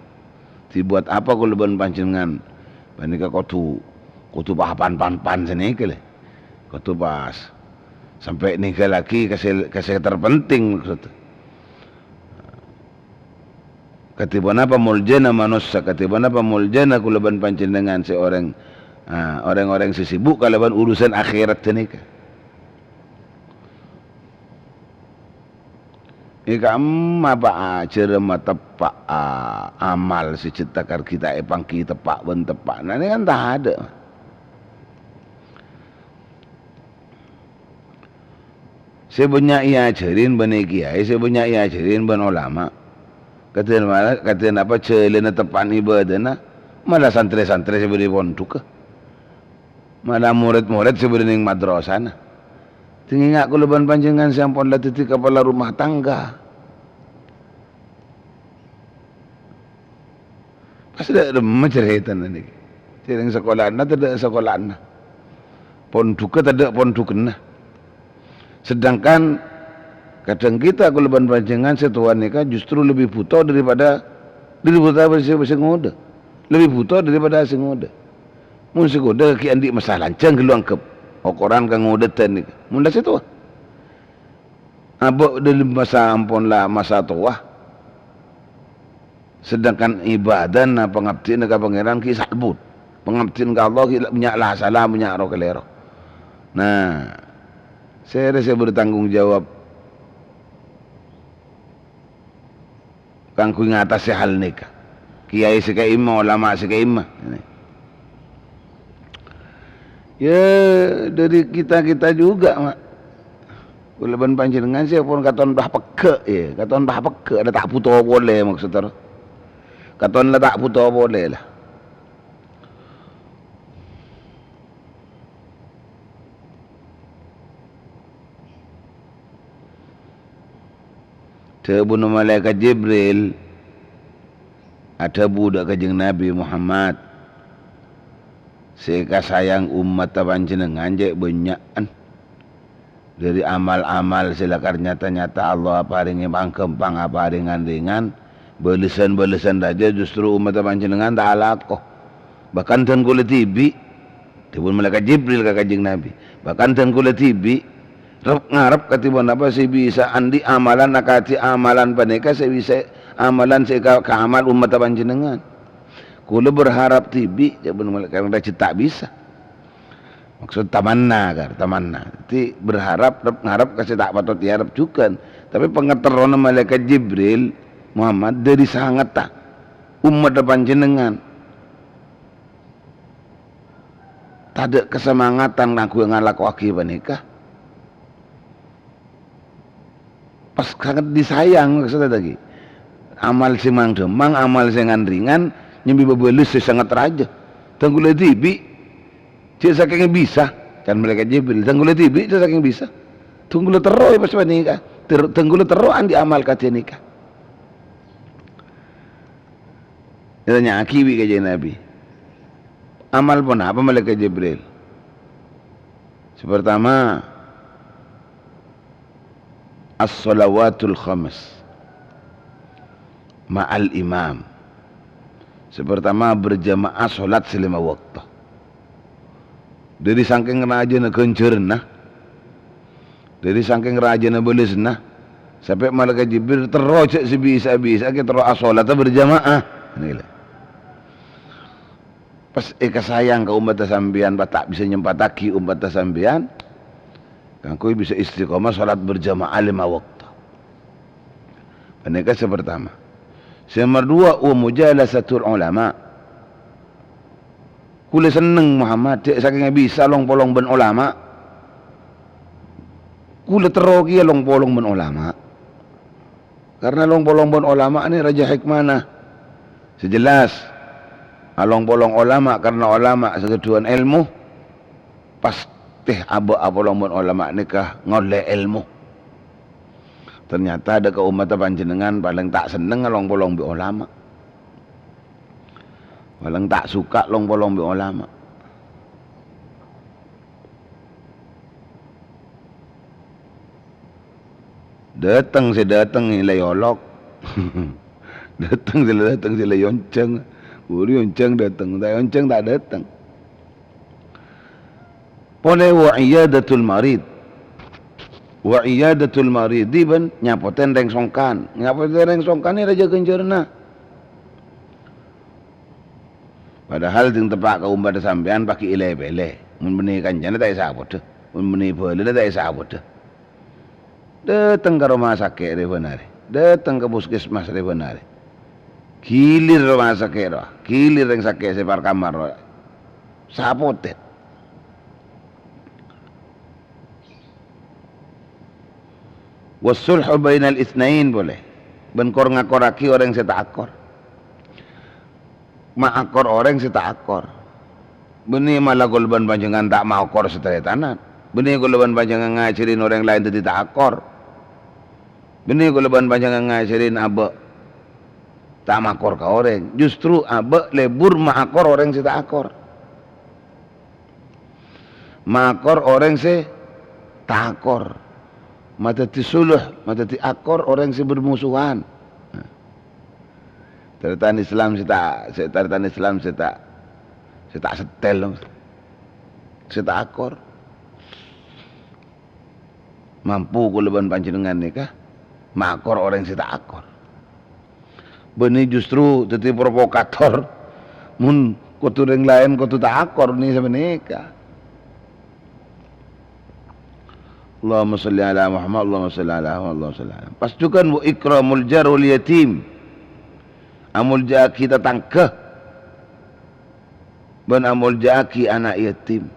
Dhi, buat apa kaulâ bân panjhennengngan panèka kodhu, kodhu pa-, pan-, pan-, pan sanèka, lè? Kodhu pas sampè' nèngghâllaghi ka sè, ka sè terpenting maksodda. Kadhi ponapa moljâna manossa, kadhi ponapa moljâna kaulâ bân panjhennengngan sè orèng, ah, orèng-orèng sè sibuk kalabân urusan akhèrat ghânèka. È ka'emma pa ajhârâ mateppa'a amal sè jhâ' ta' karghi ta' èpangghi teppa' bân teppa'na, nè kan tadâ'. Sè bânnya' èajhârin bân è kèyaè, sè bânnya' èajhârin bân olama. Kadhân mala-, kadhân apa jhâlânna teppa'na ibâdâna, mala santrè-santrè sè bâdâ è pondhughâ. Mala morèd-morèd sè bâdâ neng madrasana. Dingènga' kaulâ bân panjhennengngan sè ampon la dhâddhi kapala rumah tangga. Pas dâ' remma carètana nèka. Sèrèng sakola'anna tadâ' sakola'anna. Pondhughâ tadâ' pondhughânna. Sedangkan kadhâng kita kaulâ bân panjhennengngan sè towa nèka justru lebbi bhuto daripada, lebbi bhuto sè, sè ngodâ. Lebbi bhuto daripada sè ngodâ. Mon sè ngodâ ghi' andi' masalah, jhâ' ghâllu anggep okoran ka ngodâ dhân nèka. Mon la sè towa. Abâ' dâlem masa ampon la masa towa. Sedangkan ibâdâna pangabdiyânna ka Pangèran ghi' salbut. Pangabdiyân ka Allah ghi' la-, bânnya' la sala, bânnya' ro-kalèro. Nah, sèrè sè bertanggung jawab kaangghuy ngatasè hal nèka. Kèyaè sè ka'imma, olama sè ka'imma. Yâ, dâri kita-kita juga, Ma'. Kaulâ bân panjhennengngan sè pon katon bâh pegghâ', yâ. Katon bâh pegghâ', la ta' bhuto polè maksod terro. Katon la ta' bhuto polè, la. Dhâbuna Malaèkat Jibril adhâbu dâ' Kanjeng Nabi, "Muhammad, sè èkasayang ommatta panjhennengngan cè' bânnya'an." Dâri amal-amal sè lakar nyata-nyata Allah aparèngè pangghâmpang, aparèngan ringan, bâlessan-bâlessan rajâ justru ommatta panjhennengngan ta' alako. Bahkan dân kaulâ dhibi', dhâbuna Malaèkat Jibril ka Kanjeng Nabi, "Bahkan dân kaulâ dhibi', rep-ngarep kadhi ponapa sè bisa andi' amalan akadhi amalan panèka sè bisa amalan sè ka-, kaamal ommatta panjhennengngan. Kaulâ berharap dhibi'," dhâbuna Malaèkat, "rajâ ta' bisa." Maksod tamanna, kan, tamanna. Dhâddhi berharap, rep-ngarep ka sè ta' patot èarep jhughân. Tapè pangaterrona Malaèkat Jibril, "Muhammad, dâri sangetta ommatta panjhennengngan tadâ' kasamangatan kaangghuy ngalakowaghi panèka." Pas sanget disayang, maksodda ghi. Amal sè mang-dhâmang, amal sè ngan-ringan, nyambi pabâles sè sanget rajâ. Dân kaulâ dhibi', cè' sakènga bisa, can Malaèkat Jibril, dân kaulâ dhibi', cè' sakènga bisa. Dân kaulâ terro, yâ, pas panèka. Ter-, dân kaulâ terro andi' amal kadhi nèka. Ètanya'aghi bi' Kanjeng Nabi, "Amal ponapa, Malaèkat Jibril?" Sè partama, as-shalawatul khams ma'al imam. Sè partama, berjamaah sholat sè lèma bâkto. Dâri sakèng rajâna ghânjhârânna, dâri sakèng rajâna bâlessanna, sampè' Malaèkat Jibril terro jhâ' sè bisa-bisa ghi terro asholata berjamaah. Nèka. Pas èkasayang ka ommatta sampèyan, pas ta' bisa nyempattaghi ommatta sampèyan, kaangghuy bisa istiqomah sholat berjamaah lèma bâkto. Panèka sè partama. Sè nomer duwâ', wa mujalasatul ulama. Kaulâ senneng, Muhammad, cè' sakènga bisa long-polong bân olama. Kaulâ terro kèya long-polong bân olama. Karna long-polong bân olama nè rajâ hikmana. Sè jelas, along-polong olama karna olama sè ghâdhuwân èlmo, pastè abâ' apolong bân olama nèka ngollè èlmo. Ternyata dâ' ka ommatta panjhennengngan palèng ta' senneng along-polong bi' olama. Palèng ta' suka long-polong bi' olama. Dâteng sè dâteng la èolok. Dâteng sè la dâteng sè la èonjhâng. Buru èonjhâng dâteng, ta' èonjhâng ta' dâteng. Polè wa iyadatul marid. Wa iyadatul maridi bân nyapotè rèng songkan. Nyapotè rèng songkan nè rajâ ghânjhârânna. Padahal sè teppa' ka ommatta sampèyan paghi' èlè-pèlè. Mon bânnè kancana ta' èsapodhâ. Mon bânnè bhâlâna ta' èsapodhâ. Dâteng ka roma sakè' rè bân arè. Dâteng ka puskesmas rè bân arè. Ghilir roma sakè' rowa, ghilir rèng sakè' sè par kamar rowa. Sapotèt. "Was-sulhu bainal itsnain" polè. Bân kor-ngakorraghi orèng sè ta' akor. Maakor orèng sè ta' akor. Bânnè mala kaulâ bân panjhennengngan ta' maokor sataretanan. Bânnè kaulâ bân panjhennengngan ngajhârin orèng laèn dhâddhi ta' akor. Bânnè kaulâ bân panjhennengngan ngajhârin abâ' ta' maakor ka orèng. Justru abâ' lebur maakor orèng sè ta' akor. Maakor orèng sè ta' akor. Madhâddhi suluh, madhâddhi akor orèng sè bermusuhan. Nah. Tarètan Islam sè ta', sè tarètan Islam sè ta', sè ta' settèl, sè ta' akor. Mampu kaulâ bân panjhennengngan nèka maakor orèng sè ta' akor. Bânnè justru dhâddhi provokator, mon kodhu rèng laèn kodhu ta' akor nè sapanèka. Allahumma shalli ala Muhammad, Allahumma shalli ala Muhammad, Allahumma shalli ala Muhammad. Pas jhughân, wa ikramul jar wal yatim. Amolja'aghi tatangghâ. Bân amolja'aghi ana' yatim.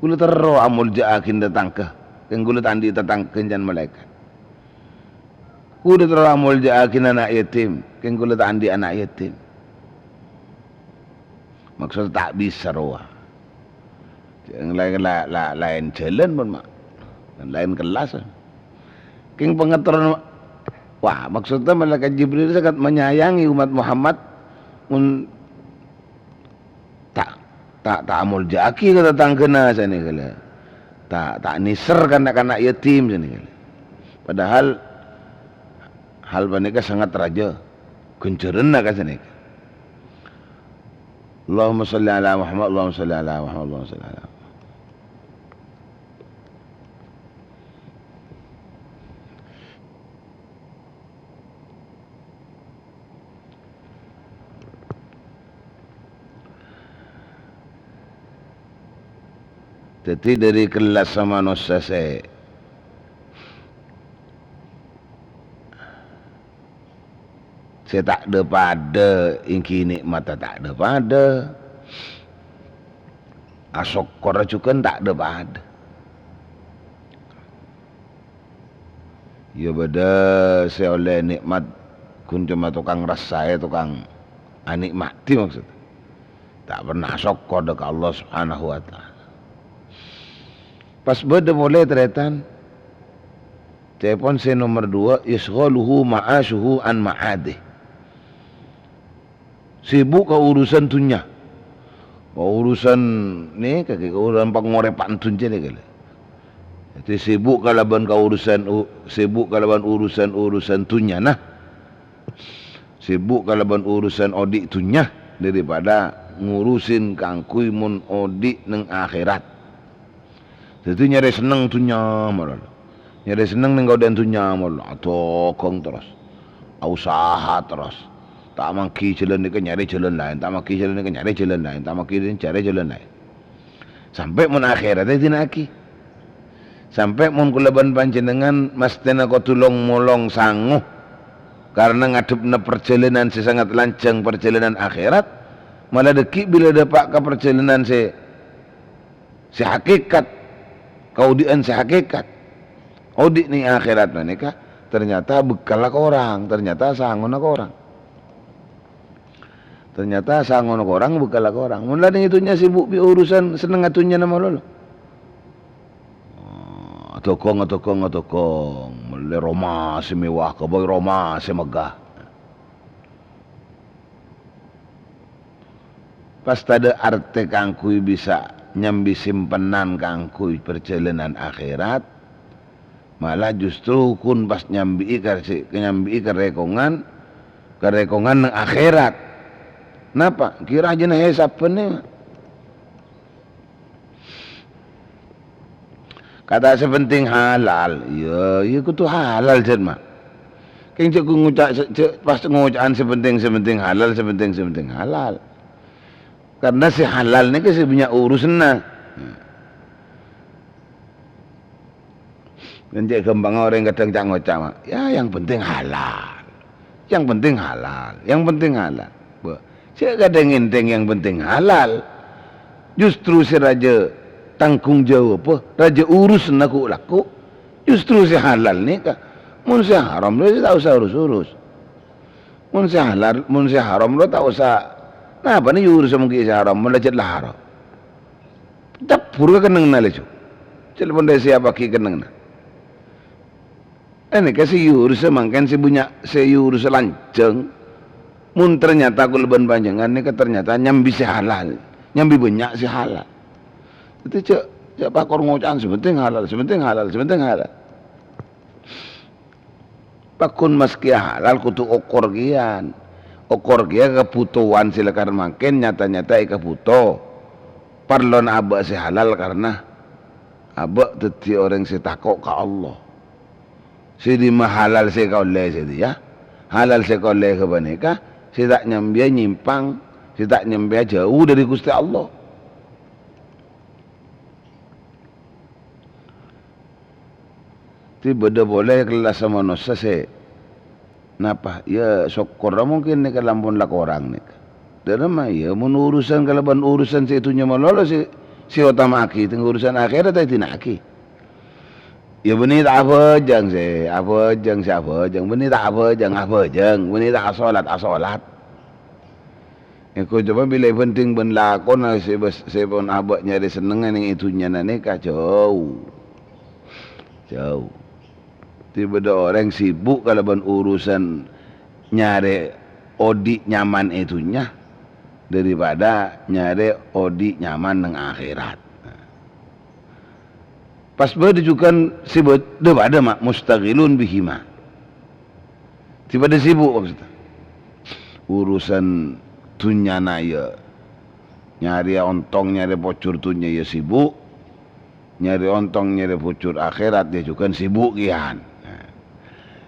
Kaulâ terro amolja'aghi tatangghâ. Kèng kaulâ ta' andi' tatangghâ èncana malaèkat. Kaulâ terro amolja'aghi ana' yatim. Kèng kaulâ ta' andi' ana' yatim. Maksod ta' bisa rowa. Jhâ' laèn, la-, la-, laèn jhâlân pon, Ma'. Laèn kellas. Kèng pangaterrona, wah, maksodda Malaikat Jibril sangat menyayangi umat Muhammad, mon ta', ta', ta' amolja'aghi ka tatangghâna sanèka la. Ta', ta' nèser ka na'-kana' yatim sanèka la. Padahal hal panèka sangat rajâ ghânjhârânna ka sanèka. Allahumma shalli ala Muhammad, Allahumma shalli ala Muhammad, Allahumma shalli ala Muhammad. Dhâddhi, dhâri kellas manossa sè, sè ta' dhâ-padhâ, èngghi nè'matta ta' dhâ-padhâ, asokkorra jhughân ta' dhâ-padhâ. Iyâ bâdâ sè ollè nè'mat ghun coma tokang rassaè, tokang anè'maddhi maksodda. Ta' pernah asokkor dhâ' ka Allah Subhanahu wa Ta'ala. Pas bâdâ polè tarètan, ca'èpon sè nomer duwâ', "Yasghaluhu ma'asyuhu an ma'adih." Sibuk ka urusan dhunnya. Ka urusan nè, ka, ka urusan pangorèpan dhunnya nè, kala. Dhâddhi sibuk kalabân ka urusan u-, sibuk kalabân urusan-urusan dhunnyana. Sibuk kalabân urusan odi' dhunnya daripada ngurusin kaangghuy mon odi' neng akhèrat. Dhâddhi nyarè senneng dhunnya malolo. Nyarè senneng neng kaodi'ân dhunnya malolo. Adhâghâng terros. Ausaha terros. Ta' mangghi jhâlân nèka nyarè jhâlân laèn. Ta' mangghi jhâlân nèka nyarè jhâlân laèn. Ta' mangghi nyarè jhâlân laèn. Sampè' mon akhèratta èdina'aghi. Sampè' mon kaulâ bân panjhennengngan masthèna kodhu long-molong sango. Karna ngadhebbhâ parjhâlânan sè sangat lanjhâng, parjhâlânan akhèrat. Mala dhâggi' bilâ dâpa' ka parjhâlânan sè sè hakikat, kaodi'ân sè hakikat. Odi' neng akhèrat panèka ternyata bekkalla korang, ternyata sangona korang. Ternyata sangona korang, bekkalla korang. Mon la neng è dhunnya sibuk bi' urusan sennengnga dhunnyana malolo. Oh, adhâghâng, adhâghâng, adhâghâng. Mellè roma sè mewah, ghâbây roma sè megah. Pas tadâ' artè kaangghuy bisa nyambi simpenan kaangghuy parjhâlânan akhèrat, mala justru ghun pas nyambi'i ka sè, nyambi'i ka rèkongan, ka rèkongan neng akhèrat. Napa? Kèra jhâ' na hèsabbhâna. Kata sè penting halal. Iyâ, iyâ kodhu halal, jhân, Ma'. Kèng jhâ' ngoca', jhâ' pas ngoca'an sè penting, sè penting halal, sè penting, sè penting halal. Karna sè halal nèka sè bânnya' urusanna. Kan cè' ghâmpangnga orèng kadhâng ca'-ngoca', Ma', "Ya, yang penting halal. Yang penting halal. Yang penting halal." Bâ, cè' kadhâng ènthèng yang penting halal. Justru sè rajâ tanggung jawab, rajâ urusanna ghu'-lagghu', justru sè halal nèka. Mon sè haram, lho, ta' osa urus-urus. Mon sè halal, mon sè haram, lho, ta' osa. Napana èurusa mon ghi' sè haram, mon la jhât la haram. Cabbhur ka kennengnganna laju. Cè' la pon rè sèyappaghi kennengnganna. Ènèka sè èurusa mangkèn sè bânnya', sè èurusa lanjhâng. Mon ternyata kaulâ bân panjhennengngan nèka ternyata nyambi sè halal, nyambi bânnya' sè halal. Dhâddhi jhâ', jhâ' pakor ngoca'an sè penting halal, sè penting halal, sè penting halal. Pagghun maskè halal kodhu okor kèyan. Okor kèya kabhutowan sè lakar mangkèn nyata-nyata èkabhuto. Parlona abâ' sè halal karna abâ' dhâddhi orèng sè tako' ka Allah. Sè dimma halal sè èkaollè sè dhiyâ, halal sè èkaollè ghâpanèka, sè ta' nyambiyâ nyimpang, sè ta' nyambiyâ jhâu dhâri Ghustè Allah. Dhâddhi bâdâ polè kellassa manossa sè napa? Ya, sokkorra mungkin nèka la ampon la korang nèka. Dhâremma, ya, mon urusan kalabân urusan sè è dhunnya malolo sè, sè otama'aghi, tèng urusan akhèrat ta' èdina'aghi. Ya, bânnè ta' abhâjâng sè, abhâjâng sè abhâjâng, bânnè ta' abhâjâng, abhâjâng, bânnè ta' asolat, asolat. Èko coma bilâ èbhândhing bân lakona sè bâs-, sè pon abâ' nyarè sennengnga nèng è dhunnyana nèka jhâu. Jhâu. Dhâddhi bâdâ orèng sibuk kalabân urusan nyarè odi' nyaman è dhunnya daripada nyarè odi' nyaman nèng akhèrat. Pas bâdâ jhughân sè bâ-, dhâ-, padâ, ma', mustaghilun bihima. Sè padâ sibuk, maksudnya. Urusan dhunnyana, ya, nyarè ontong, nyarè pojhur dhunnya, ya, sibuk. Nyarè ontong, nyarè pojhur akhèrat, ya, jhughân sibuk kèyan.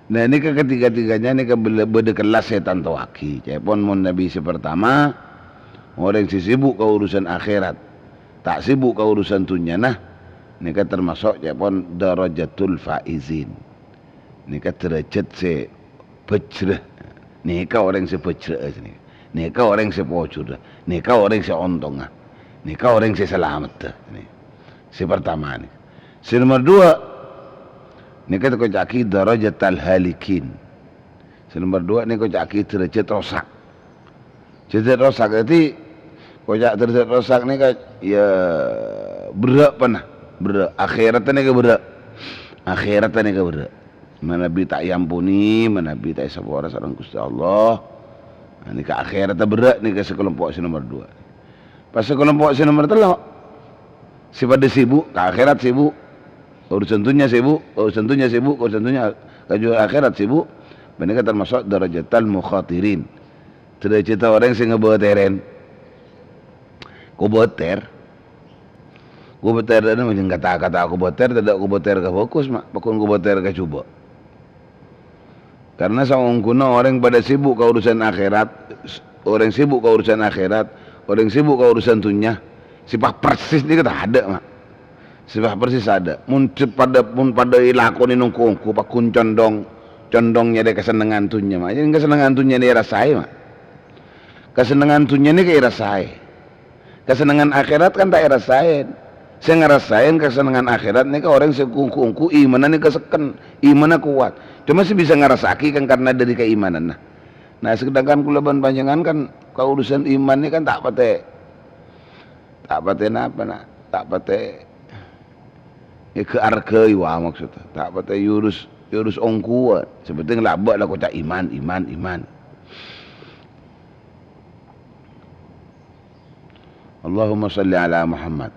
Nah, nèka ketiga-tiganya nèka bel-, bâdâ kellas sè ètantowaghi. Ca'èpon mon Nabi sè partama, orèng sè sibuk ka urusan akhèrat, ta' sibuk ka urusan dhunnyana, nèka termasuk ca'èpon darajatul faizin. Nèka derajat sè bhâjrâ. Nèka orèng sè bhâjrâ'â sè nèka. Nèka orèng sè pojhurrâ. Nèka orèng sè ontongnga. Nèka orèng sè salameddhâ. Nè-, sè partama nèka. Sè nomer duwâ', nèka èkoca'aghi darajatal halikin. Sè nomer duwâ' nèka èkoca'aghi derajat rosak. Jhâjhât rosak. Dhâddhi, koca' derajat rosak nèka, ya, berrâ' pèna, berrâ'. Akhèratta nèka berrâ'. Akhèratta nèka berrâ'. Manabi ta' èamponi, manabi ta' èsapora sareng Ghustè Allah. Nah, nèka akhèratta berrâ' nèka sè kalompo' sè nomer duwâ'. Pas sè kalompo' sè nomer tello', sè padâ sibuk, ka akhèrat sibuk, ka urusan dhunnya sibuk, ka urusan dhunnya sibuk, ka urusan dhunnya, ka jhâ' akhèrat sibuk, panèka termasuk darajatal mukhatirin. Derajat orèng sè ngabâtèrèn. Kobâtèr. Kobâtèr tadâ' macem kata-kata kobâtèr, tadâ' kobâtèr ka bhâghus, ma', pagghun kobâtèr ka jhubâ'. Karna saongghuna orèng padâ sibuk ka urusan akhèrat, orèng sibuk ka urusan akhèrat, orèng sibuk ka urusan dhunnya, sè pas persis nèka tadâ', ma'. Sè pas persis tadâ'. Mon cè-, padâ, mon padâ èlakonè nongko-ongko, pagghun condhong, condhong nyarè kasennengngan dhunnya, ma'. Jadi kasennengngan dhunnya nèka èrasaè, ma'. Kasennengngan dhunnya nèka èrasaè. Kasennengngan akhèrat kan ta' èrasaè. Sè ngarasaè kasennengngan akhèrat nèka orèng sè ongko-ongko imanna nèka sekken, imanna kowat. Coma sè bisa ngarasa'aghi kan karna dâri kaimananna. Nah, sedangkan kaulâ bân panjhennengngan kan kaurusan iman nèka kan ta' patè, ta' patè napa, na? Ta' patè èghâ-arghâi, wa, maksudnya. Ta' patè èurus, èurus ongkowa. Sè penting la abâ' la koca' iman, iman, iman. Allahumma shalli ala Muhammad.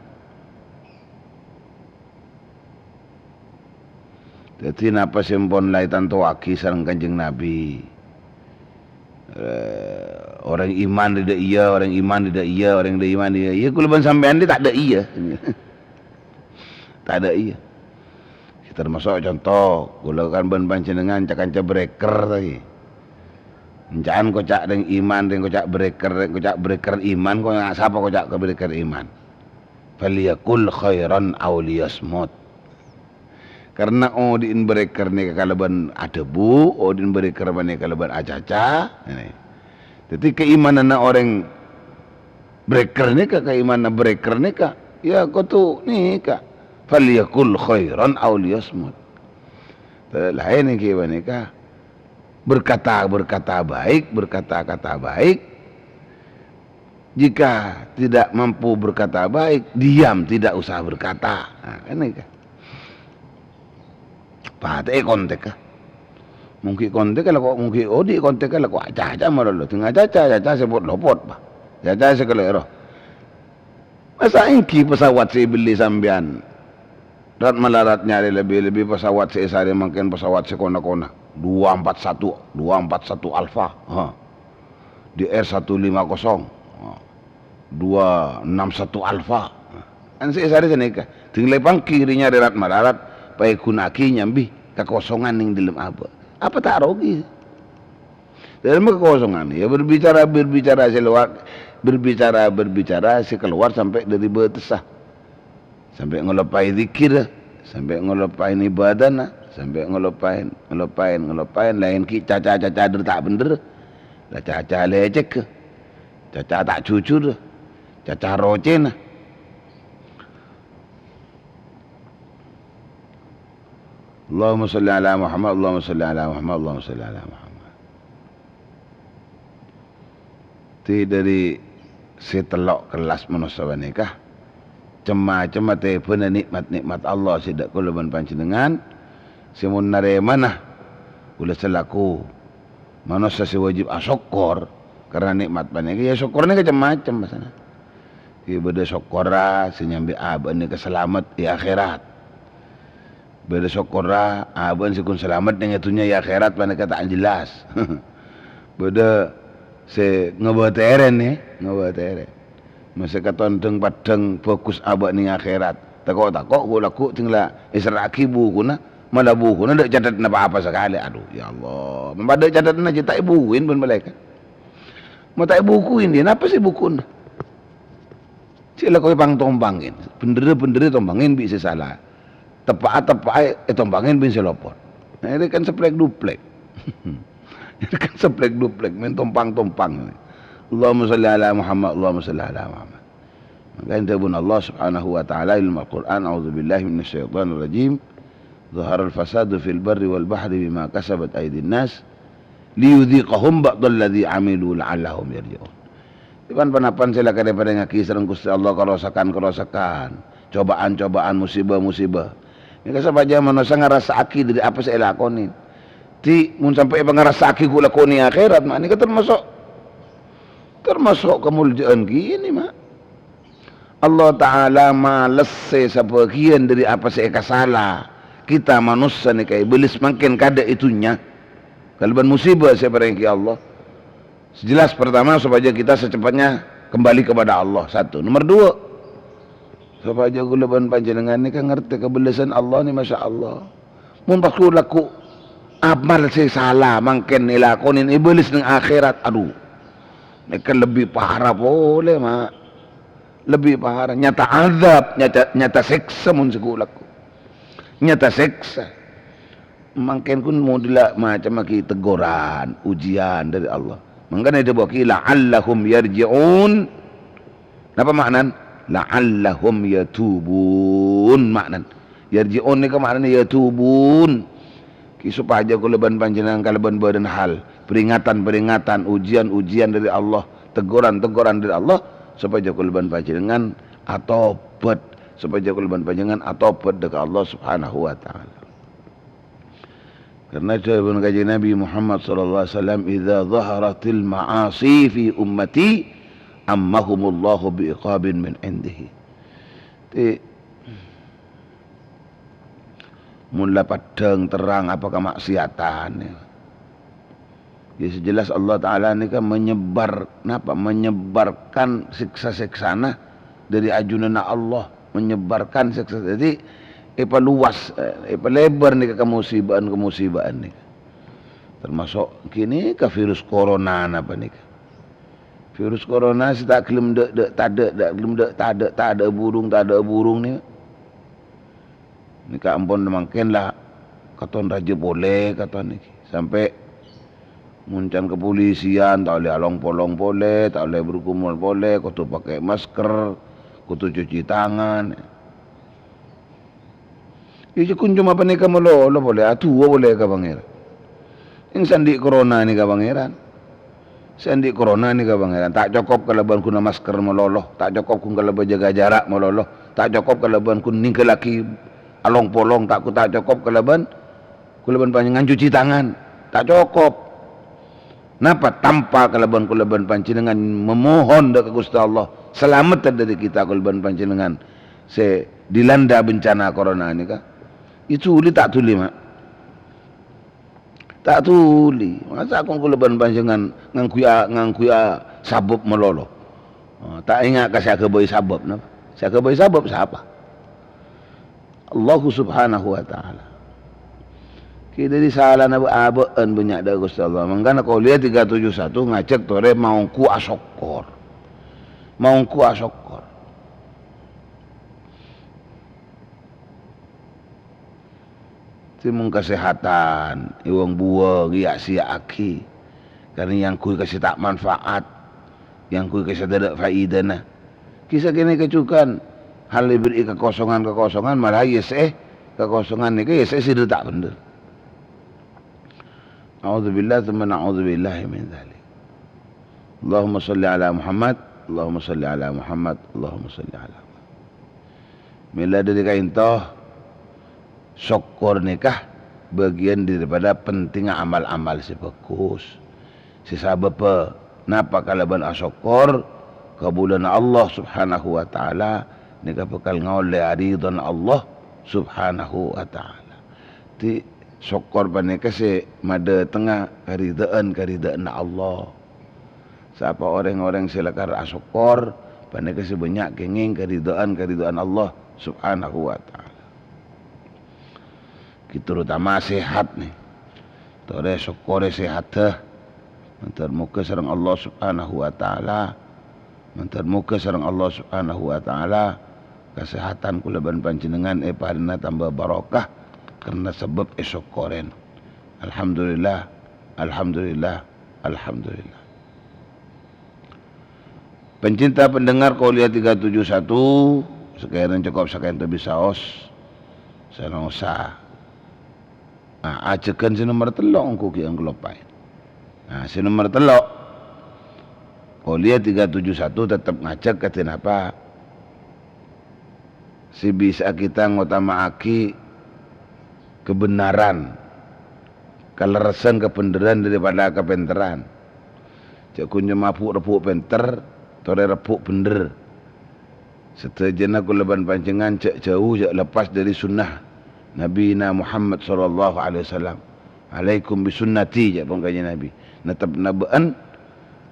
Dhâddhi, napa sè ampon la ètantowaghi sareng Kanjeng Nabi? Eh, orèng iman rè dâ' iyâ, orèng iman rè dâ' iyâ, orèng dâ' iman rè dâ' iyâ. Iyâ, kaulâ bân sampèyan rè ta' dâ' iyâ. Ta' dâ' iyâ. Sè termasuk conto, kaulâ kan bân panjhennengngan ca-kanca breker, ta, iyâ. Enca'an koca' rèng iman, rèng koca' breker, rèng koca' breker iman, ko-, sapa koca' ka breker iman? "Falyaqul khairan aw liyasmut." Karna odi'in breker nèka kalabân adhâbu, odi'in breker panèka kalabân acaca. Dhâddhi, kaimananna orèng breker nèka, kaimananna breker nèka, ya kodhu nèka, "Falyaqul khairan aw liyasmut." Laèn ènggi panèka, berkata, berkata baik, berkata-kata baik. Jika tidak mampu berkata baik, diam, tidak usah berkata. Nah, kan nèka. Patè'è kontèk, ah. Mongghi kontèk la ko', mongghi odi' kontèk la ko' acaca malolo. Sèng acaca, acaca sè pot-lopot, Pak. Acaca sè kalèro. Masa ènggi pesawat sè èbelli sampèyan rat-malarat nyarè lebbi-lebbi pesawat sè èsarè mangkèn pesawat sè kona-kona. Dua empat satu, dua empat satu Alpha. Ha. D R satu lima kosong. Ha. Dua enam satu Alpha. Kan sè èsarè sanèka. Ding lè panggi rè nyarè rat-malarat, paèghuna'aghi nyambi kakosongan nèng dâlem abâ'. Apa ta' rogi? Dâlem kakosongan, ya berbicara-berbicara sè lowar, berbicara-berbicara sè kalowar sampè' dâri bâtessa. Sampè' ngaloppaè zikir, sampè' ngaloppaè ibadana, sampè' ngaloppaè, ngaloppaè, ngaloppaè, laèn ghi' caca-caca dâr ta' bhender. La caca lècèk, caca ta' jujur, caca rocèna. Allahumma shalli ala Muhammad, Allahumma shalli ala Muhammad, Allahumma shalli ala Muhammad. Dhâddhi dâri sè tello' kellas manossa panèka, cem-macemma tèbhâna nè'mat-nè'mat Allah sè dâ' kaulâ bân panjhennengngan, sè mon narèmana kaulâ salaku manossa sè wajib asokkor karna nè'mat panèka, ya sokkorra nèka cem-macem, maksodda. Ghi' bâdâ sokkorra sè nyambi abâ' nèka salamet è akhèrat. Bâdâ sokkorra, abâ'na sè ghun salamet nèng è dhunnya, è akhèrat panèka ta' jelas. Bâdâ sè ngabâtèrè, nè, ngabâtèrè. Masè katon dhâng-paddhâng bhâghus abâ' nèng akhèrat. Tako'-tako' ghu'-lagghu' dhing la èserra'aghi bukuna, mala bukuna dâ' cateddhâ pa-apa sakalè. Adu, ya Allah. Mon padâ cateddhâ jiyâ ta' èbukuin bân malaèkat. Mon ta' èbukuin, dhiyâ napa sè èbukuna? Sè èlakoè pang-tompangèn, bhenderrâ-bhenderrâ tompangèn bi' sè sala. Teppa'a, teppa'a ètompangèn bi' sè lopot. Nah, ini kan seplek-duplek. Ini kan seplek-duplek, maèn tompang-tompang. Allahumma shalli ala Muhammad, Allahumma shalli ala Muhammad. Maka dhâbuna Allah Subhanahu wa Ta'ala dalam Al-Qur'an, "A'udzubillahi minasyaitonirrajim. Dhaharal fasadu fil barri wal bahri bima kasabat aydin nas." "Liyudhiqahum ba'dalladzi 'amilu la'allahum yarji'un." Dhâ' pan-ponapan sè la èparèngaghi sareng Ghustè Allah, karosakan-karosakan, cobhâ'ân-cobhâ'ân, musibâ-musibâ. Nèka sopajâ manossa ngarassa'aghi dâri apa sè èlakonè. Dhâddhi, mon sampè' èpangarassa'aghi ghu'-lagghu' nèng akhèrat, ma' nèka tamaso', tamaso' kamoljâ'ân kènè, ma'. Allah Ta'ala malessè sabâgiyân dâri apa sè èkasala. Kita manossa nèka èbâlis mangkèn kadâ' è dhunnya kalabân musibâ sè èparèngaghi Allah. Sè jelas, pertama, supaya kita secepatnya kembali kepada Allah, satu. Nomor dua, supaya kaulâ bân panjhennengngan nèka ngartè kabellasân Allah nè, masya Allah. Mon pas ghu'-lagghu' amal sè sala mangkèn èlakonè èbâlis nèng akhèrat, adu. Nèka lebbi para polè, ma'. Lebbi para, nyata azab, nyata, nyata sèksa mon sè ghu'-lagghu'. Nyata sèksa. Mangkèn ghun modella macem lagi teguran, ujian dâri Allah. Mangkana èdhâbuwaghi, "La'allahum yarji'un." Napa ma'nan? "La'allahum yatubun," ma'nan. Yarji'un nèka ma'nana yatubun. Ki supaya kaulâ bân panjhennengngan kalabân bâdân hal, peringatan-peringatan, ujian-ujian dâri Allah, teguran-teguran dâri Allah, supaya kaulâ bân panjhennengngan atobhât, supaya kaulâ bân panjhennengngan atobhât dâ' ka Allah Subhanahu wa Ta'ala. Karna dhâbuna Kanjeng Nabi Muhammad sallallahu alaihi wasallam, "Idza dhaharatil ma'asi fi ummati, ammahumullahu bi iqabin min indihi." Ti-, mon la paddhâng terrang apa kamaksiatan, ya. Ya, sè jelas Allah Ta'ala nèka menyebar, napa? Menyebarkan siksa-siksana dâri ajunanna Allah, menyebarkan siksa. Dhâddhi, èpaluwas, eh, èpalèbâr nèka kamusibâ'ân-kamusibâ'ân nèka. Tamaso' ghânèka virus corona napa nèka. Virus corona sè ta' ghellem dâ'-, dâ'-, tadâ', ta' ghellem dâ'-, tadâ', tadâ' burung, tadâ' burung nèka. Nèka ampon mangkèn la katon rajâ polè, katon nèka. Sampè' mon can kapolisian, ta' ollè along-polong polè, ta' ollè bergumul polè, kodhu pakè masker, kodhu cuci tangan. Iyâ, cè' kun coma panèka malolo polè, adu'a polè ka Pangèran. Sè andi' corona nèka Pangèran. Sè andi' corona nèka Pangèran. Ta' cokop kalabân ghun masker malolo, ta' cokop ghun kalabân jâgâ jhârâ' malolo, ta' cokop kalabân ghun nèngghâllaghi along-polong, ta', ta' cokop kalabân, kalabân panjhennengngan cuci tangan. Ta' cokop. Napa? Tanpa kalabân, kalabân panjhennengngan mamohon dâ' ka Ghustè Allah, salamet dâri kita kalabân panjhennengngan sè dilanda bencana corona nèka. Itu li ta' dhuli, Ma'. Ta' dhuli. Masa' kon kalabân panjhennengngan ngangghuy a-, ngangghuy a-, sabâb malolo? Oh, ta' enga' ka sè aghâbây sabâb, napa? Sè aghâbây sabâb sapa? Allahu Subhanahu wa Ta'ala. Kè dâri salana bâ'-abâ'ân bânnya' dâ' Ghustè Allah. Mangkana Qauliyah tiga tujuh satu ngajhâk torè maongghu asokkor. Maongghu asokkor. Sè mon kasèhatan, èwâng-buwâng, èya'-sèya'aghi. Karna èyangghuy ka sè ta' manfaat, èyangghuy ka sè tadâ' faidana. Kissa kènè' kajughân, hal èberri'i kakosongan-kakosongan, malaè èyèssè'è kakosongan nèka èyèssè'è sè ta' bhendher. A'udzubillah tsumma na'udzubillahi min dzalik. Allahumma shalli ala Muhammad, Allahumma shalli ala Muhammad, Allahumma shalli ala Muhammad. Mèla dâri ka'ènto, sokkor nèka bâgiyân daripada pentingnga amal-amal sè bhâghus. Sè sabâbbhâ napa kalabân asokkor, kabulâna Allah Subhanahu wa Ta'ala nèka bhâkal ngaollè aridhâna Allah Subhanahu wa Ta'ala. Dhi, sokkor panèka sè madhâtengnga karidhâ'ân-karidhâ'ânna Allah. Sapa orèng-orèng sè lakar asokkor, panèka sè bânnya' kèngèng karidhâ'ân-karidhâ'ân Allah Subhanahu wa Ta'ala. Ghi terutama sehat, nè. Torè sokkorè sehatta. Mandhâr moghâ sareng Allah Subhanahu wa Ta'ala, mandhâr moghâ sareng Allah Subhanahu wa Ta'ala, kasehatan kaulâ bân panjhennengngan èparèngana tamba barokah karna sabâb èsokkorè. Alhamdulillah, alhamdulillah, alhamdulillah. Pencinta pendengar Qauliyah tiga tujuh satu, sakèrana cokop saka'ènto bisaos, sè nosa. Ah, ajhâghân sè nomer tello' ongghu ghi' èkaloppaè. Nah, sè nomer tello', Qauliyah tiga tujuh satu tetep ngajhâk kadhi napa? Sè bisa'a kita ngotama'aghi kabhendherrân, kalerressan kabhendherrân daripada kapènterran. Jhâ' ghun coma bu'-rebbhu' pènter, torè rebbhu' bhendher. Sadhâjâna kaulâ bân panjhennengngan jhâ' jhâu, jhâ' leppas dâri sunnah Nabina Muhammad sallallahu alaihi wasallam. "Alaikum bi sunnati," jhâ' pon Kanjeng Nabi. Nettep bâ'ân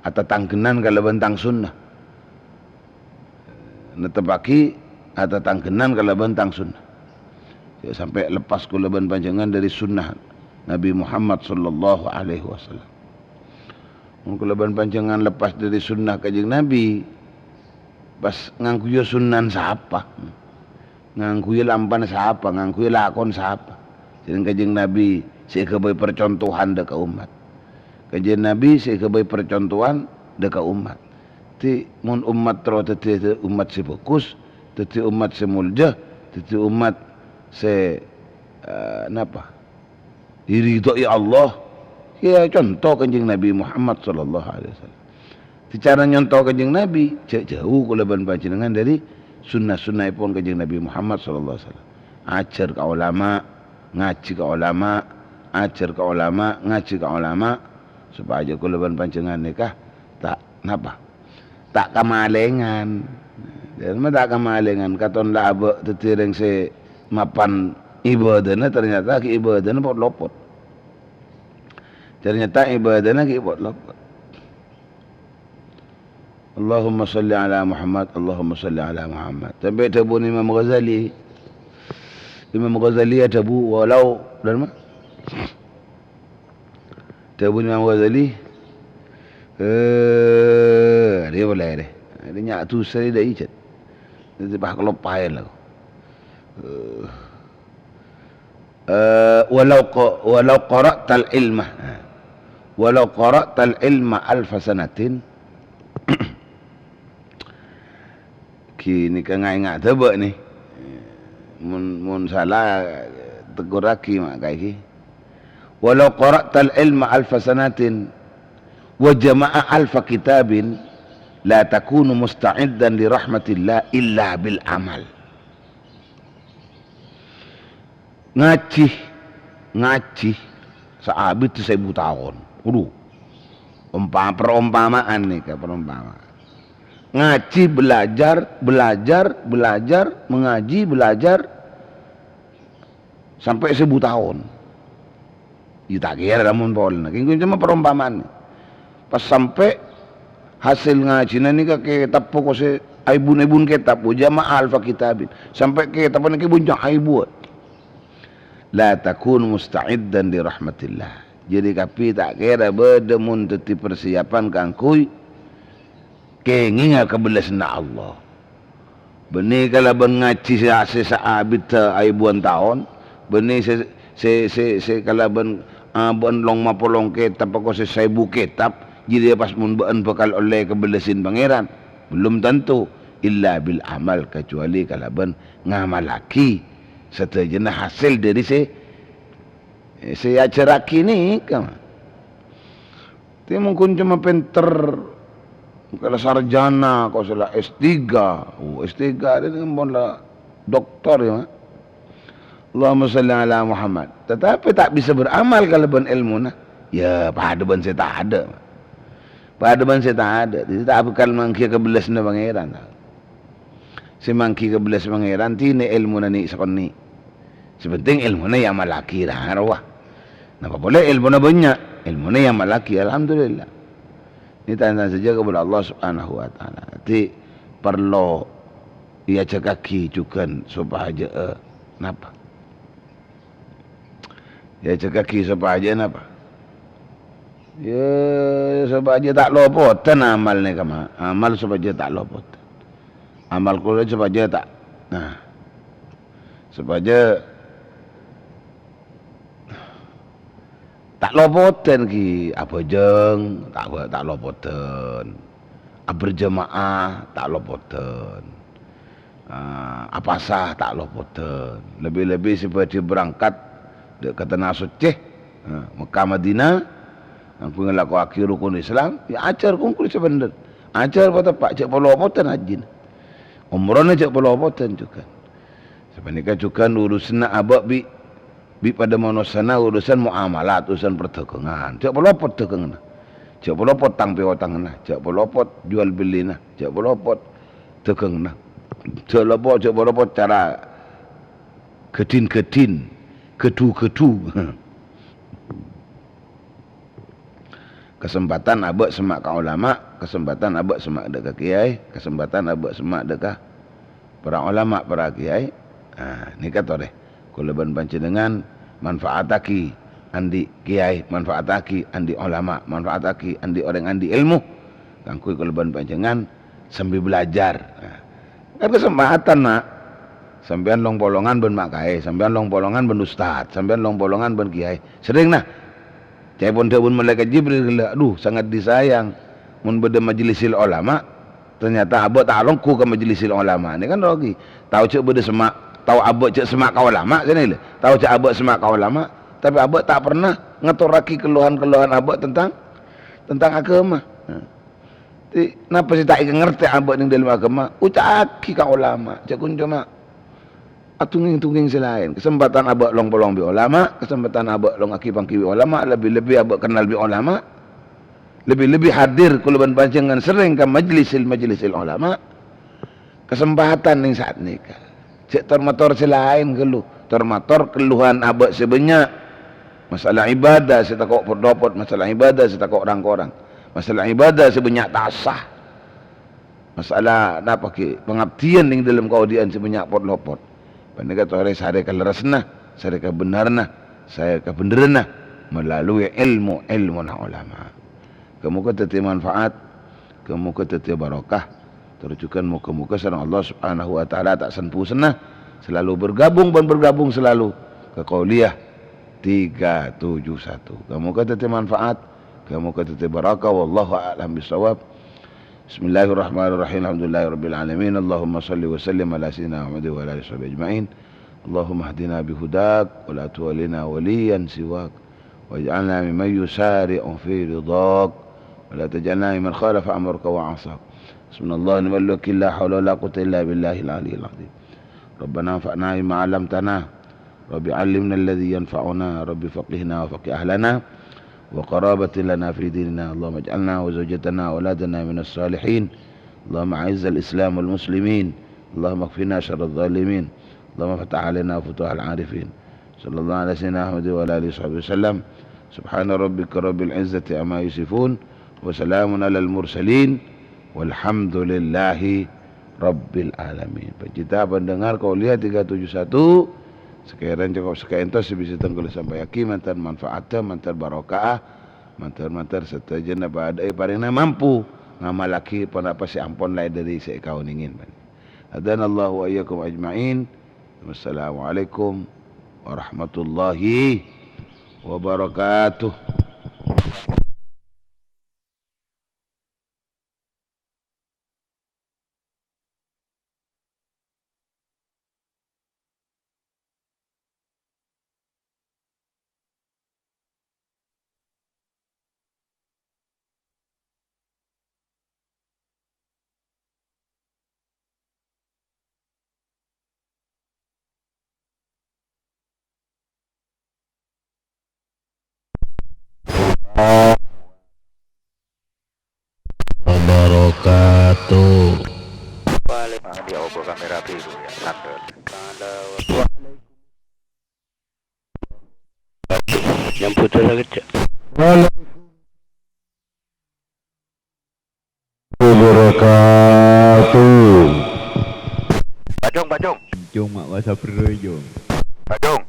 atatangghânan kalabân tang sunnah. Netteppaghi atatangghânan kalabân tang sunnah. Jhâ' sampè' leppas kaulâ bân panjhennengngan dâri sunnah Nabi Muhammad sallallahu alaihi wasallam. Mon kaulâ bân panjhennengngan leppas dâri sunnah Kanjeng Nabi, pas ngangghuya sunnan sapa? Ngangghuya lampana sapa? Ngangghuya lakon sapa? Jhâ' Kanjeng Nabi sè èghâbây parcontohan dâ' ka ommat. Kanjeng Nabi sè èghâbây parcontohan dâ' ka ommat. Dhi, mon ommat terro dhâddhi ommat sè bhâghus, dhâddhi ommat sè molja, dhâddhi ommat sè, eh, napa? Diridhoi Allah, ya conto Kanjeng Nabi Muhammad sallallahu alaihi wasallam. Dhi, cara nyonto Kanjeng Nabi, jhâ' jhâu kaulâ bân panjhennengngan dâri sunnah-sunnahèpon Kanjeng Nabi Muhammad sallallahu alaihi wasallam. Ajhâr ka ulama, ngajhi ka ulama, ajhâr ka ulama, ngajhi ka ulama, sopajâ kaulâ bân panjhennengngan nèka ta' napa? Ta' kamalèngan. Dâ'ramma ta' kamalèngan, katon la abâ' dhâddhi rèng sè mapan ibâdâna, ternyata ghi' ibâdâna pot-lopot. Ternyata ibâdâna ghi' pot-lopot. Allahumma shalli ala Muhammad, Allahumma shalli ala Muhammad. Sampè' dhâbuna Imam Ghazali. Imam Ghazali adhâbu, walau, dâ'ramma? Dhâbuna Imam Ghazali, eh, arèya polè arè. Arèya nya' dhusa rè dâ' ijât. Dhâddhi pas kaloppaè la. Eh, Eh, "Walau qa-, walau qara'tal ilma." Nah. "Walau qara'tal ilma alfa sanatin." Ghi nèka nga'-enga' dâbâ' nè. Mon, mon sala, tegurraghi ma' kaè ghi. "Walau qara'tal ilma alfa sanatin wa jama'a alfa kitabin, la takunu musta'iddan li rahmatillah illa bil amal." Ngajhi, ngajhi saabit saèbu taon. Waduh. Ompa-, perompamaan nèka, perompamaan. Ngajhi, belajar, belajar, belajar, mengaji, belajar, sampè' saèbu taon. Iyâ, ta' kèra mon polana. Kèng coma parompamaan. Pas sampè' hasil ngajhina nèka kètab pokok sè aèbun-aèbun kètab, wa jama'a alfa kitabin. Sampè' kètab nèka bânnya' aèbuwân. La takun musta'iddan li rahmatillah. Jadi kabbhi ta' kèra bâdâ mon dhâddhi persiapan kaangghuy kèngènga kabellasânna Allah. Bânnè kalabân ngajhi sè, sè saabitta aèbuwân taon, bânnè sè, sè, sè, sè kalabân abâ'na long mapolong kètab, pokok sè saèbu kètab, jârèya pas mon bâ'na bhâkal ollè kabellasân Pangèran. Belum tanto, illa bil amal, kacuali kalabân ngamallaghi sadhâjâna hasèl dâri sè, sè èajhârraghi nèka. Tè mongkon coma pènter, kala sarjana, kok sala S tiga. Oh, S tiga, dhâddhi ampon la doktor, yâ, Ma'. Allahumma shalli ala Muhammad. Tatapè ta' bisa beramal kalabân èlmona. Yâ, padâ bân sè tadâ', Ma'. Padâ bân sè tadâ'. Dhâddhi ta' bhâkal mangghi kabellasânna Pangèran. Sè mangghi kabellas Pangèran, dinah èlmona nè' sakonè'. Sè pentèng èlmona èamallaghi, ra-, rowa. Napa polè èlmona bânnya', èlmona èamallaghi, alhamdulillah. Nè' tan-, tan sajjhâ kabulâ Allah Subhanahu wa Ta'ala. Dhâddhi, parlo èajhâkaghi jhughân sopajâ, eh, napa? Èajhâkaghi sopajâ napa? Yâ, sopajâ ta' lopodhân amal nèka, Ma'. Amal sopajâ ta' lopodhân. Amal kaulâ sopajâ ta', nah, sopajâ ta' lopodhân ghi, abhâjâng ta' bâ-, ta' lopodhân. Aberjamaah ta' lopodhân. Ah, apasa ta' lopodhân. Lebbi-lebbi sè bhâdhi berangkat dâ' ka Tana Soccè, ah, Mekkah Madinah, kaangghuy ngalakowaghi rokon Islam, yâ ajhâr kaangghuy sè bhendher. Ajhâr pateppa', jhâ' palopodhân hajjina. Omrona jhâ' palopodhân jhughân. Sapanèka jhughân urusanna abâ' bi', bi' padâ manossana urusan muamalat, urusan perdhâgângan. Jhâ' palopot dhâgânganna. Jhâ' palopot tang-pèotanganna. Jhâ' palopot jual bellina. Jhâ' palopot dhâgânganna. Jhâ' lopot, jhâ' palopot cara ghâdhin-ghâdhin, ghâdhu-ghâdhu. Kasempatan abâ' semma' ka olama, kasempatan abâ' semma' dâ' ka kèyaè, kasempatan abâ' semma' dâ' ka para olama, para kèyaè. Ah, nèka torè. Kaulâ bân panjhennengngan manfaataghi andi' kèyaè, manfaataghi andi' olama, manfaataghi andi' orèng andi' èlmo. Kaangghuy kaulâ bân panjhennengngan sambi belajar. Nah, kan kasempatan, Ma'. Sampèyan long-polongan bân ma' kaè, sampèyan long-polongan bân ustad, sampèyan long-polongan bân kèyaè. Serrèng, nah. Ca'èpon dhâbuna Malaèkat Jibril ghellâ', "Aduh, sangat disayang. Mon bâdâ majelisil ulama, ternyata abâ' ta' longghu ka majelisil ulama." Nèka kan rogi. Tao jhâ' bâdâ semma', tao abâ' jhâ' semma' ka ulama, sènè lè. Tao jhâ' abâ' semma' ka ulama, tapè abâ' ta' pernah ngatorraghi keluhan-keluhan abâ' tentang, tentang aghâma. Nah. Ti-, napa sè ta' èkangartè abâ' neng dâlem aghâma? Oca'aghi ka olama, jhâ' konco ma' adhungèng-dhungèng sè laèn. Kasempatan abâ' long-polong bi' olama, kasempatan abâ' long aghi-pangghi bi' olama, lebbi-lebbi abâ' kennal bi' olama, lebbi-lebbi hadir kaulâ bân panjhennengngan serrèng ka majelisil-majelisil olama. Kasempatan neng sa'at nèka. Jhâ' tor-mator sè laèn ghâllu. Tor-mator keluhan abâ' sè bânnya'. Masalah ibadah sè tako' pot-lopot, masalah ibadah sè tako' rang-korang. Masalah ibadah sè bânnya' ta' sah. Masalah napa ghi? Pangabdiyân neng dâlem kaodi'ân sè bânnya' pot-lopot. Panèka torè sarè kalerressanna, sarè kabhennaranna, sarè kabhendherranna melalui èlmo-èlmona olama. Moghâ-moghâ dhâddhi manfaat, moghâ-moghâ dhâddhi barokah. Tor jhughân moghâ-moghâ sareng Allah Subhanahu wa Ta'ala ta' sen-posenna, selalu bergabung bân bergabung selalu. ka Qauliyah tiga tujuh satu. Moga-moga dhâddhi manfaat, moga-moga dhâddhi barakah. Wallahu a'lam bissawab. Bismillahirrahmanirrahim. Alhamdulillahirabbil alamin. Allahumma shalli wa sallim ala sayyidina Muhammad wa ala alihi washabihi ajma'in. Allahumma hdina bihudak wa la tuwallina waliyan siwak. Waj'alna mimman yusari'u fi ridhak. Wa la taj'alna mimman khalafa amraka wa 'asak. Hasbunallahu wa ni'mal wakil. La haula wa la quwwata illa billahil aliyyil azim. Rabbana anfa'na bima 'allamtana. Rabbi 'allimna alladzi yanfa'una. Rabbi faqqihna wa faqqih ahlana. Wa qarabatin lana fi dinina. Allahumma ij'alna wa zawjatana wa auladana minas salihin. Allahumma a'izzal Islam wal muslimin. Allahumma kfina syarradh dhalimin. Allahumma ftah 'alaina futuhal 'arifin. Sallallahu ala sayyidina Muhammad wa ala alihi washabihi wasallam. Subhana rabbika rabbil izzati amma yasifun. Wa salamun alal mursalin. Walhamdulillahi rabbil alamin. Pecinta pendengar Qauliyah tiga tujuh satu, sakèrana cokop sakaènto sè bisa tèng kaulâ sampayyaghi, mantar manfaatdhâ, mantar barokah, mantar-mantar sadhâjâna padâ èparèngana mampu ngamallaghi ponapa sè ampon laèn dhâri sè èkaonèngè. Hadanallahu wa iyyakum ajma'in. Wassalamualaikum warahmatullahi wabarakatuh. Wabarakatuh. Waalaikumsalam. Dia obo kamera biru ya, sandal. Nyambut saja. Wabarakatuh. Bajong, bajong. Jong, mak wasa bro, jong. Bajong.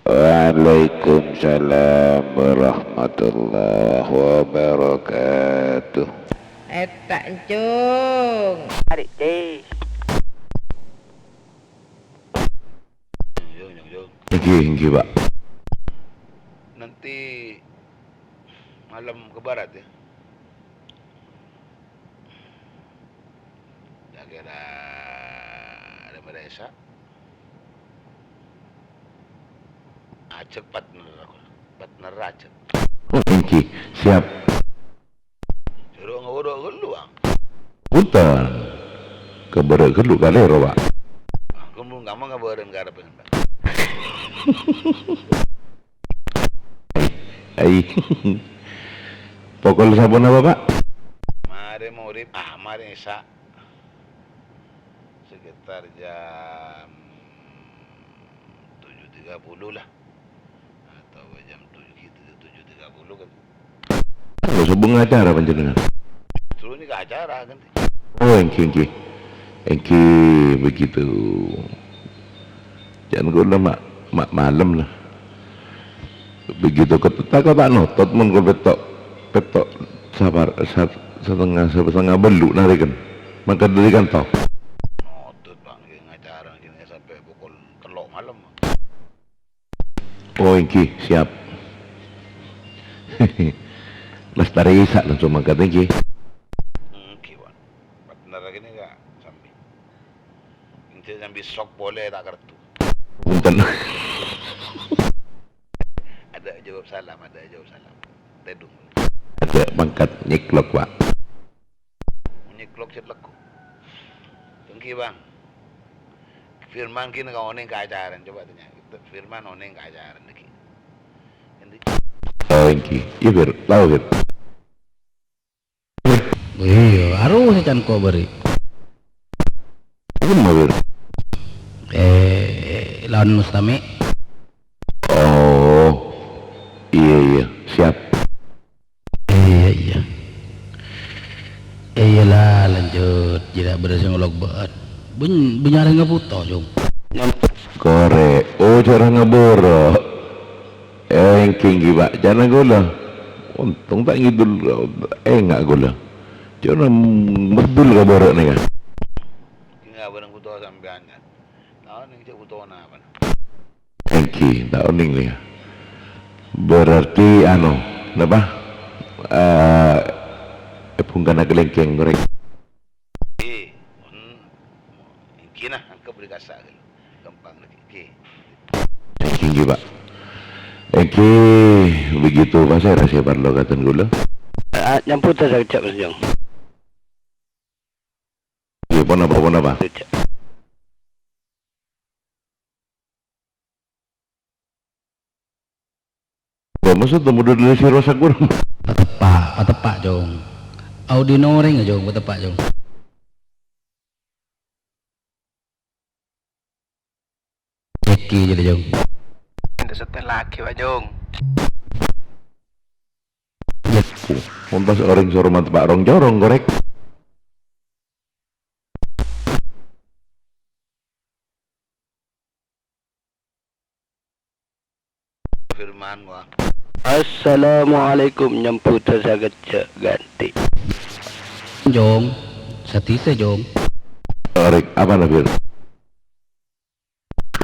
Waalaikumsalam warahmatullahi wabarakatuh. Etak, Jong. Tarik, Cek. Jong, jong, jong. Inggih, inggih, Pak. Nanti malam ke barat, ya. Kira-kira ada meresa. Ajak partner aku. Partner ajak. Oh, inggih. Siap. Jero ngawur ghâllu, Bang. Punten. Kabârâ' ghâllu kalèro, Pak. Aku mung kamu ngabârân karep, Pak. Ai. Pokol sampun apa, Pak? Mare maghrib, ah, mare isya. Sekitar jam tujuh tiga puluh lah. Atau jam tujuh gitu, tujuh tiga puluh kan. Lho, sobung acara panjenengan? Suruh ini ke acara kan. Oh, èngghi, èngghi. Èngghi begitu. Jhân kaulâ ma', ma' malem lah. Begitu ke-, ta' kok ta' notot mon kaulâ pètto', pètto' sapar-, sat-, satengnga, sat-, satengnga bâllu' narèken. Mangkat dâri kantor. Notot, Bang, ngghi ngacara ngghi sampè' pokol tello' malem. Oh, èngghi, siap. Lestari Isa langsung mangkat, èngghi. Èngghi, Wan. Partner kene ka sambi. Èngghi sambi sok polè ta' kertu. Punten. Ada jawab salam, ada jawab salam. Tèdung. Ada mangkat nyeklok, Pak. Nyeklok cè' lego. Èngghi, Bang. Firman kene ka onèng ka acara, coba tanya. Firman onèng ka acara nèka. Èngghi. Oh, èngghi. Iyâ, Fir. Tao, Fir. Iyâ, arowa sè can kobâri. Apa, Fir? Eh, lawan Mustami. Oh, iyâ, iyâ. Siap. Iyâ, iyâ. Iyâ la, lanjut. Jhâ' bâdâ sè ngolok bâ'ân. Bun-, bun nyarè ngaputo, Jung. Korè'. Oh, cara ngaboro'. Eh, èngghi, èngghi, Pak. Jhâ' na kaulâ. Ontong ta' ngidul, enga' kaulâ. Jhâ' na merdul ka boro' nèka. Èngghi, bâreng puto sampèyan, ya. Taon nèng cè' putona apa? Eh, Ta' onèng, ya. Berarti, anu, napa? Eh, bhungkana kalèngkèng, korèk. Èngghi, pon, èngghi, nah, angka bâri' kassa', ghâmpang lagi. Èngghi. Èngghi, èngghi, Pak. Èngghi, begitu, Pak, sè rasa parlo katon kaulâ. Ah, nyampur ta' sakejjhâ', Mas Jong. Èngghi, ponapa, ponapa? Sakejjhâ'. Wah, masa temu dari si Rosak Gurung? Pateppa', pateppa', Jong. Audi noreng, Jong, pateppa', Jong. Cekki jadi, Jong. Minta setel lagi, Pak Jong. Mon pas orèng soro mateppa' rong corong, korèk. Firman, wah. Assalamualaikum, nyampur sakejjhâ' ghântè. Jong, satèya, Jong. Arèk, apa, Nafir?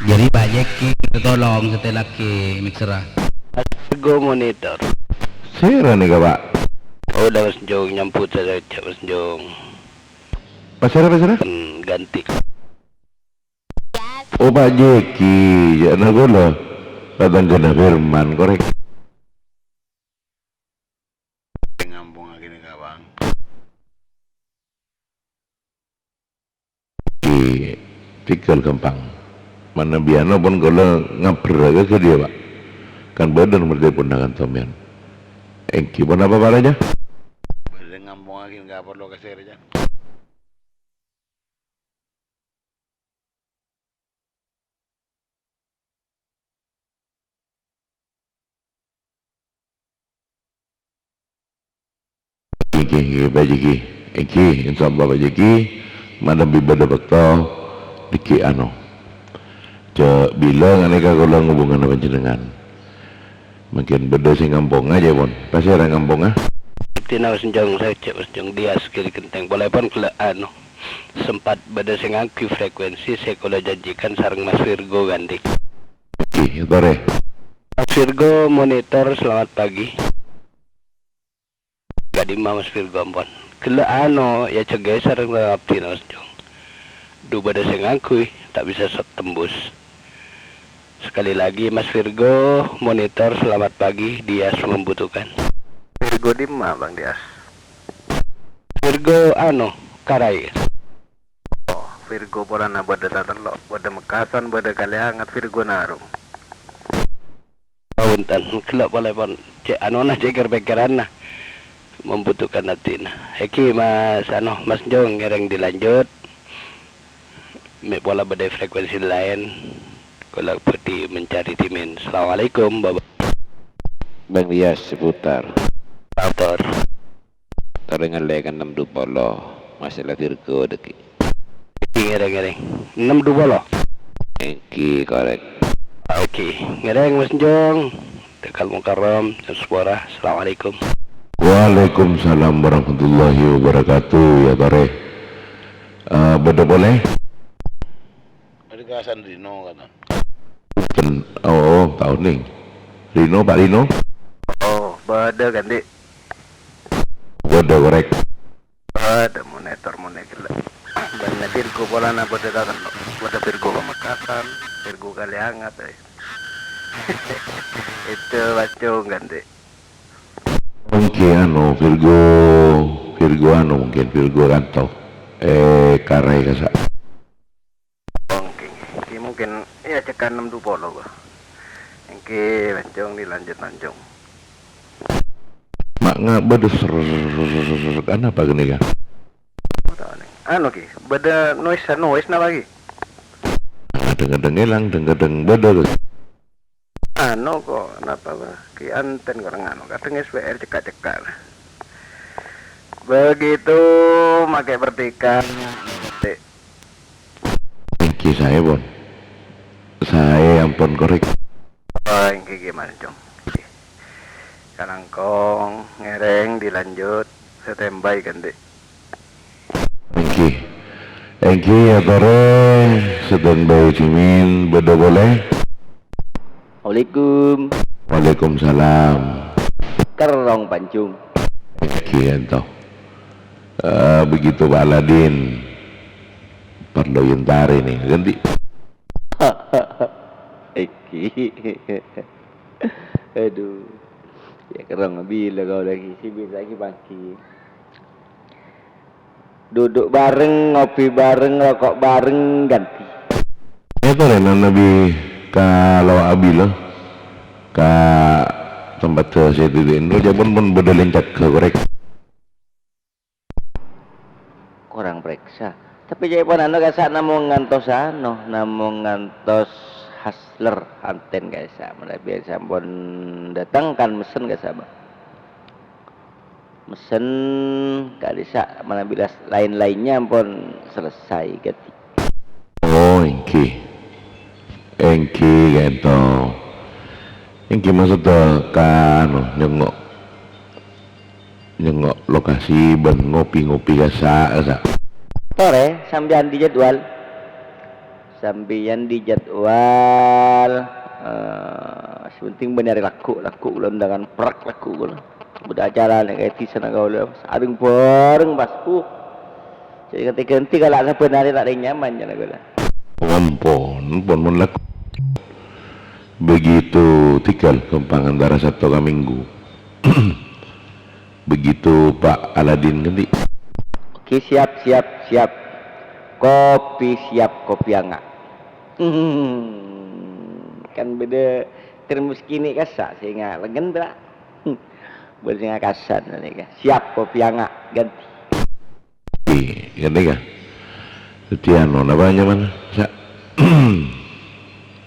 Jadi, Pak Jeki, minta tolong setel lagi mixer, ah. Mas Virgo monitor. Sèra nèka, Pak? Oh, dah, Mas Jong, nyampur sakejjhâ', Mas Jong. Pasèra, pasèra? Hmm, ghântè. Oh, Pak Jeki, jâ'na kaulâ. Tatangghâna Firman, korèk. Ngampongngaghi nèka, Bang. Èngghi, tèngghâl ghâmpang. Manabi anu pon kaulâ ngabbherrâ ka ghâdhiyâ, Pak. Kan bâdâ nomer telepon nangkan sampèyan. Èngghi, ponapa, Pak Raja? Bâdâ ngampongngaghi nèka parlo ka sè, Raja. Èngghi, èngghi, Pak Jeki. Èngghi, insyaallah, Pak Jeki, manabi bâdâ bâkto dhâggi' anu. Jâ' bilâ nganèka kaulâ ngobungana panjhennengngan. Mangkèn bâdâ sè ngamponga, jâ' pon. Pasèra ngamponga? Tina Mas Jong, sajjhâ' Mas Jong, Dias Giri Genteng. Polè pon ghellâ' anu. Sempat bâdâ sè ngangghuy frekuensi sè kaulâ janjikan sareng Mas Virgo, ghântè. Èngghi, torè. Mas Virgo monitor, selamat pagi. Ka'dimma Mas Virgo ampon. Ghellâ' ano, ya, jâgâ sareng abdhina, Mas Jong. Dhu bâdâ sè ngangghuy, ta' bisa sè tembus. Sekali lagi, Mas Virgo, monitor, selamat pagi, Dias membutuhkan. Virgo dimma, Bang Dias? Virgo, ano, Karai. Oh, Virgo polana bâdâ Tatello', bâdâ Mekasan, bâdâ Kaliangat, Virgo Narung. Ponten, ghellâ' polè pon cè' anona, cè' kèr-pèkkèranna. Membutuhkan abdhina. Èngghi, Mas, ano, Mas Jong ngèrèng dilanjut. Mè' pola bâdâ frekuensi laèn, kaulâ bhâdhi mencari dhimèn. Assalamualaikum, Bapak. Bang Dias seputar. Motor. Torè ngallè ka ennem dhu polo. Masalah Virgo dhâggi'. Èngghi, ngèrèng, ngèrèng. Ennem dhu polo. Èngghi, korèk. Oke, ngèrèng, Mas Jong. Tegal Mukarram, Jam Sepora. Assalamualaikum. Waalaikumsalam warahmatullahi wabarakatuh, ya, torè. Eh, bâdâ polè? Adi kasan Rino, kata. Ten-, oh, oh, tao nèng. Rino, Pak Rino? Oh, bâdâ, ghântè. Bâdâ, korèk. Bâdâ monitor, monitor ghellâ'. Bâdâ Virgo polana bâdâ Tatello'. Bâdâ Virgo Pamekasan, Virgo Kaliangat, eh. Itu bacong, ghântè. Mungkin anu, Virgo, Virgo anu mungkin, Virgo Ranto. Eh, Karai kasa'. Èngghi, èngghi, mungkin, ya, cekkan ennem dhu polo, gua. Èngghi, lanjung, dilanjut, lanjung. Ma' nga-, bâdâ ser-, anapa ghânèka? Anu, Ki, bâdâ noise, noise napa, Ki? Ah, dheng-kadheng èlang, dheng-kadheng bâdâ, Ki. Anu kok, napa, Ki, anten kok anu, kadhâng S P R cekka'-cekka'. Begitu, make pertikaian. Èngghi saè, pon. Saè ampon korèk. Oh, èngghi, èngghi, Mas Jung. Kalangkong, ngèrèng, dilanjut, standby, ghântè. Èngghi. Èngghi, atorè, standby dhimèn, bâdâ polè. Assalamualaikum. Waalaikumsalam. Kerrong, Panjung. Èngghi, ènto. Eh, begitu Pak Aladin. Parlo èntara nè, ghântè. Èngghi. Aduh. Ya, kerrong bilâ kaulâ ghi, sè bisa ghi pagi. Duduk bareng, ngopi bareng, rokok bareng, ghântè. Ènto rè, Nabi ka Lowa' Abila, ka tempat sè tèdhâ. Ènto jhâ' pon, pon bâdâ lèncak ghâ korèk. Korang pareksa. Tapè ca'èpon anu ka'issa' namong ngantos anu, namong ngantos Hasler, anten ka'issa'. Manabi sampon dâteng kan mesen ka'issa', Bang. Mesen ka'issa' manabi las-, lain-lainnya ampon selesai, ghântè. Oh, èngghi. Èngghi, ghânto. Èngghi, maksodda ka, anu, nyengok. Nyengok lokasi bân ngopi-ngopi ka'issa', ka'issa'. Torè, sampèyan dâri jadwal. Sampèyan dâri jadwal, eh, sè penting bânnè arè lagghu', lagghu' kaulâ undangan prak lagghu' kaulâ. Bâdâ acara nè ka dhisana kaulâ, sareng-bhâreng pas, uh. Jhâ' ghântè-ghântè kala' sabbhân arè ta' rèng nyaman jâna kaulâ. Ampon, pon, mon lagghu'. Begitu, tinggal ghâmpang antara Sabtu ka Minggu. Begitu Pak Aladin ghântè. Oke, siap, siap, siap. Kopi siap, kopi anget. Kan bâdâ termos kènè' ka'issa' sè nga-, lengngen, Bra. Bâdâ sè ngakasan nèka. Siap, kopi anget, ghântè. Ghântè, ka. Dhâddhi anu, napa nyamana? Sa-,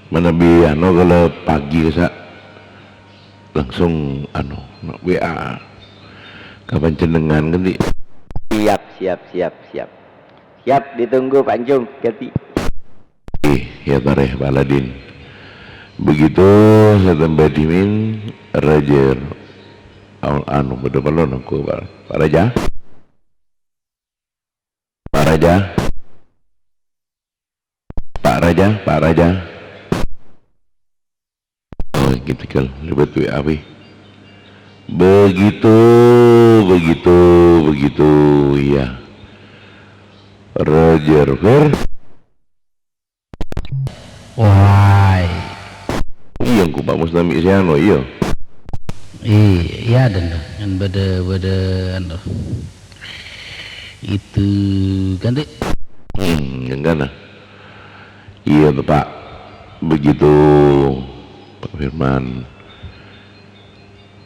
manabi anu, kaulâ pagi, sa-, langsung, anu, W A ka panjhennengngan, ghântè. Siap, siap, siap, siap. Siap, ditunggu, Pak Anjung, ghântè. Iyâ, torè, Pak Aladin. Begitu, saya tambah dingin, Raja. Anu, bâdâ pelon aku, Pak, Pak Raja. Pak Raja. Pak Raja, Pak Raja. Oh, gitu, Kal. Ribet W A W. Begitu, begitu, begitu, iya. Roger, Fer. Wai. Iyâ, engko' Pak Mustami sè anu, iyâ. Iyâ, iyâ, den, den. Kan bâdâ, bâdâ, anu. Itu kan, Dik? Hmm, yang kana. Iyâ, to, Pak. Begitu, Pak Firman.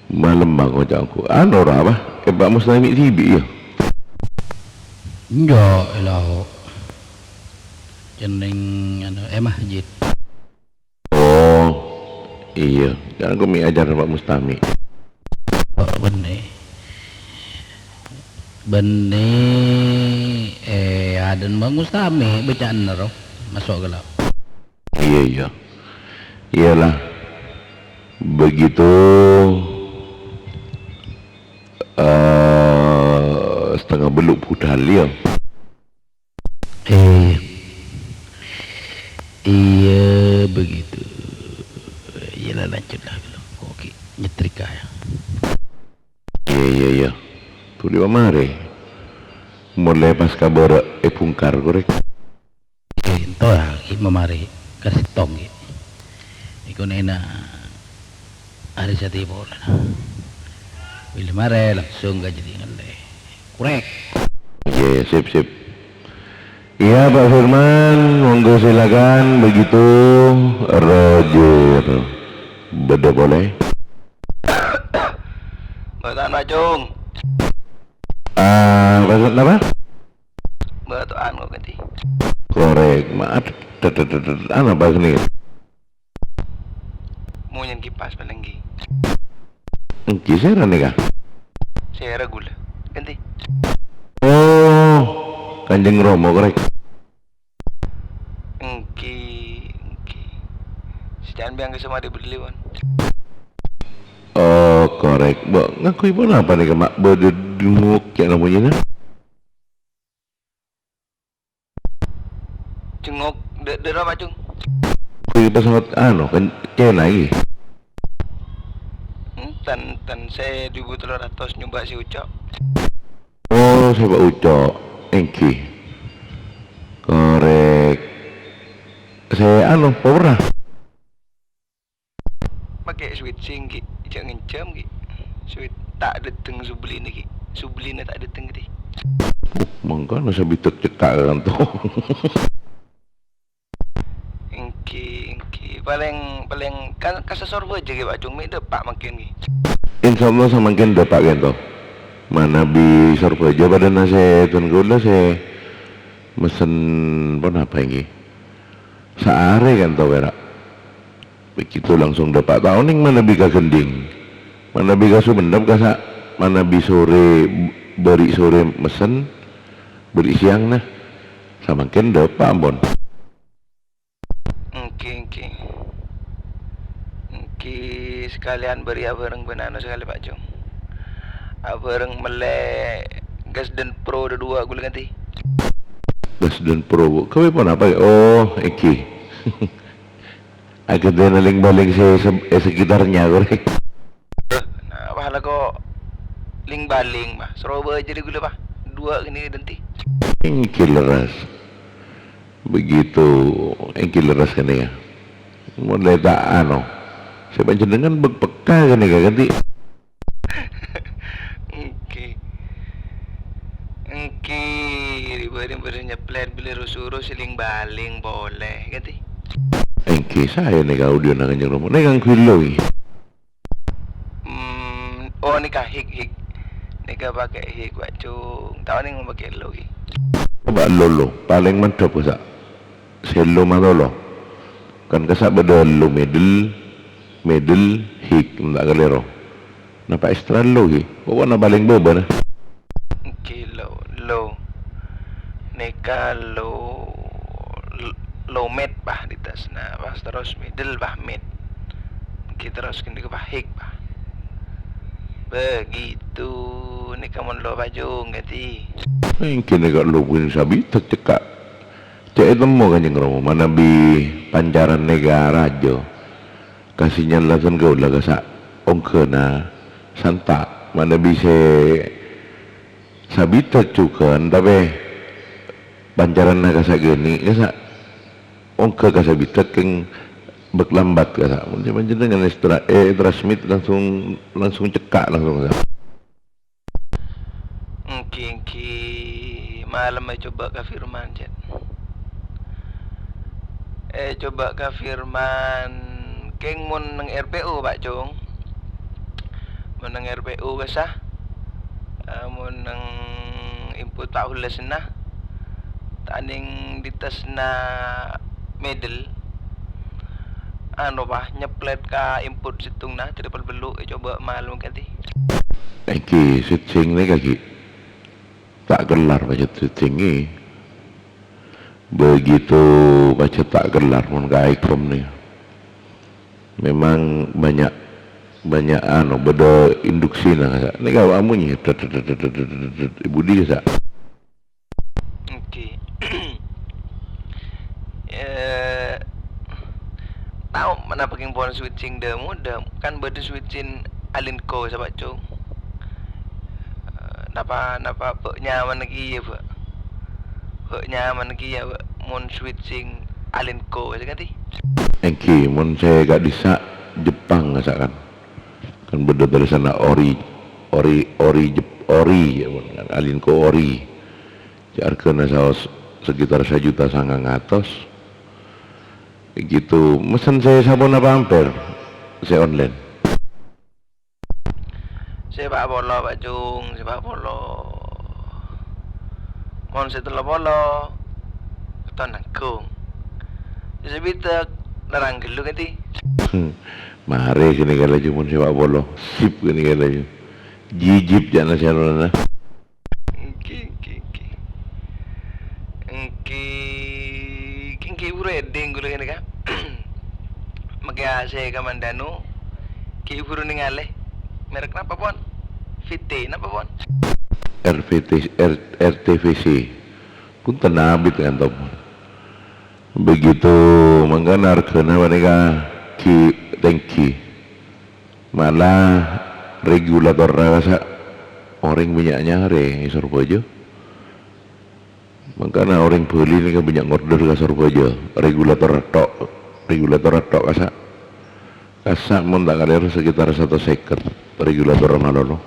Malem mangko ca'na engko'. Anu ora apa? Eh, Pak Mustami dhibi', iyâ? Enjâ', ella. Jeneng, anu, eh, masjid. Oh, iyâ. Kan aku mi' ajar Pak Mustami. Oh, bânnè. Bânnè, eh, aden Pak Mustami bâca'anna ro. Maso' ghellâ'. Iyâ, iyâ. Iyalah. Begitu, eh, setengah bellu' budal, iyâ. Eh, iya begitu. Iyalah, lanjutlah kalau kok ki nyetrika ya. Iya, iya, iya. Tuli mamare. Mulai pas kabara ebungkar korek. Eh, ento ya, ki mamare ka settong ki. Iku nena hari sati pola. Bila mare langsung ka jadi ngele. Korek. Iya, iya, sip, sip. Iya, Pak Firman, monggo silakan. Begitu, Roger. Bâdâ polè? Bâto'an, Pak Cung. Ah, maksud apa? Bâto'an kok ganti. Korek, maaf. Tet, tet, tet, tet. Ana apa sini? Munyen kipas palèng ghi. Enggi sèra nèka? Sèra ghulâ. Ganti. Oh, Kanjeng Rama korek. Enggi, enggi. Seja'an biang ke semadi berdeliwan. Oh, korek. Mbok ngakui pon apa nèka, Mak? Bâdâ denguk ca'na monyèna. Jenguk, de-, dera, Pak Cung. Kuwi pesawat anu, kan Cina iki. Tan, tan, sè dubu tello ratos nyoba sè uco'. Oh, sè pa' uco'. Èngghi. Korèk. Sè anu, powerra. Makè switching, Ki. Jhâ' ngènjhâm, Ki. Switch ta' dâteng sublina, Ki. Sublina ta' dâteng, Ki. Mangkana sè bidhâk cekka' kanto. Èngghi, èngghi. Palèng, palèng ka, ka Sorbhâjâ, Ki, Pak Cung, mè' dâpa' mangkèn, Ki. Insyaallah samangkèn dâpa' kanto. Manabi Sorbhâjâ padâna sè dhân kaulâ sè mesen ponapa, èngghi? Saarè kanto pèra'. Begitu langsung dâpa', ta' onèng manabi ka Gending. Manabi ka Songennep kasa', manabi sorè, bâri' sorè mesen, bâri' sèyangnga. Samangkèn dâpa' ampon. Èngghi, èngghi. Èngghi, sakalèyan bâri' abhâreng bân anu sakalè, Pak Cung. Abhâreng mellè gas dan pro dâ duwâ' ghulâ kanti. Gas dan pro, Bu. Ghâbây ponapa, ya? Oh, èngghi. Aghântèna lèng-bâlèng sè, sè, è sekitarnya, korè. Nah, wah, la ko' lèng-bâlèng, mah. Sorbhâjâ dâri ghulâ, mah. Duwâ' kènè' dânti. Èngghi lerres. Begitu, èngghi lerres kènè', ya. Mon la ta' anu. Sè panjhennengngan bek-, pekka kènè', kanti. Èngghi. Èngghi, bâri', bâri' nyeplèt bilâ ru-suru sè lèng-bâlèng polè, kanti. Èngghi, saè nèka audiona Kanjeng Rama. Nèka ngangghuy lo, èngghi. Hmm, oh, nèka hik, hik. Nèka pakè hik, Pak Cung. Ta' onèng mon pakè lo, èngghi. Coba lo, lo. Palèng mendhâp, kasa'. Sè lo matolo. Kan kasa' bâdâ lo middle, middle, hik, mon ta' kalèro. Napa èstra lo, èngghi? Pokokna palèng bâbâna. Èngghi lo, lo. Nèka lo, lo mid, bah, di attasna, pas terros middle, bah, mid. Èngghi terros ghânèka, bah, hik, bah. Begitu, nèka mon lo Pak Cung, kanti. Èngghi nèka lo bun sabidhâk cekka'. Cè' ètemmo Kanjeng Rama manabi pancaran nèka rajâ. Ka sinyal la dhân kaulâ kasa' ongghâna santa' manabi sè sabidhâk jhughân, tapè pancaranna kasa' ghânèka kasa' ongghâ ka sabidhâk kèng bâk lambat kasa'. Mon sè panjhennengngan èstra-, è, transmit langsung, langsung cekka' langsung kasa'. Èngghi, èngghi. Malem ècoba ka Firman, cè'. Ècoba ka Firman. Kèng mon neng R P U, Pak Cung. Mon neng R P U kasa'. Eh, mon neng input Pak Hules na. Ta' neng di attasna middle. Anu, Pak, nyeplèt ka input sèttongnga, triple bellu', ècoba malem kanti. Èngghi, switching nèka, ghi. Ta' kellar pajhât switching, ghi. Begitu pajhât ta' kellar, mon ka Icom nèka. Memang banyak, banyak, anu, bâdâ induksina, kasa'. Nèka amunyi, det, det, det, budi, kasa'. Èngghi. Eh, tao manabi kèng pon switching dâ-, modâ, kan bâdâ switching Alinco, sapa, Cung? Eh, napa, napa bâ' nyaman kèya, bâ'? Bâ' nyaman kèya, bâ', mon switching Alinco, sè kanti? Èngghi, mon sè ka'dissa' Jepang, kasa' kan. Kan bâdâ tulisanna ori, ori, ori Jep-, ori, ya, mon kan, Alinco ori. Jâ' arghâna saos sekitar sajuta sangang atos. Gitu, mesen sè saponapa ampèr sè online? Sè pa' polo, Pak Cung, sè pa' polo. Mon sè tello polo, katon nangghung. Sè sabidhâk, larang ghâllu kanti. Marè sè nèka laju mon sè pa' polo. Sip sè nèka laju. Jijib jâ'na sè ronana. Èngghi, èngghi, èngghi. Èngghi, èngghi buru heading ghulâ kènè', Ka'. Makè A C ka Mandanu, èngghi buru nèngalè. Merek napa, pon? V T napa, pon? R V T, R-, R T V C. Punten abit ngantos, pon. Begitu mangkana arghâna panèka ghi' tèngghi. Malah Regulatorra kassa' orèng bânnya' nyarè è Sorbhâjâ. Mangkana orèng Bali nèka bânnya' ngorder ka Sorbhâjâ, regulator tok, regulator tok kassa'. Kassa' mon ta' kalèro sekitar satos sèket regulator malolo.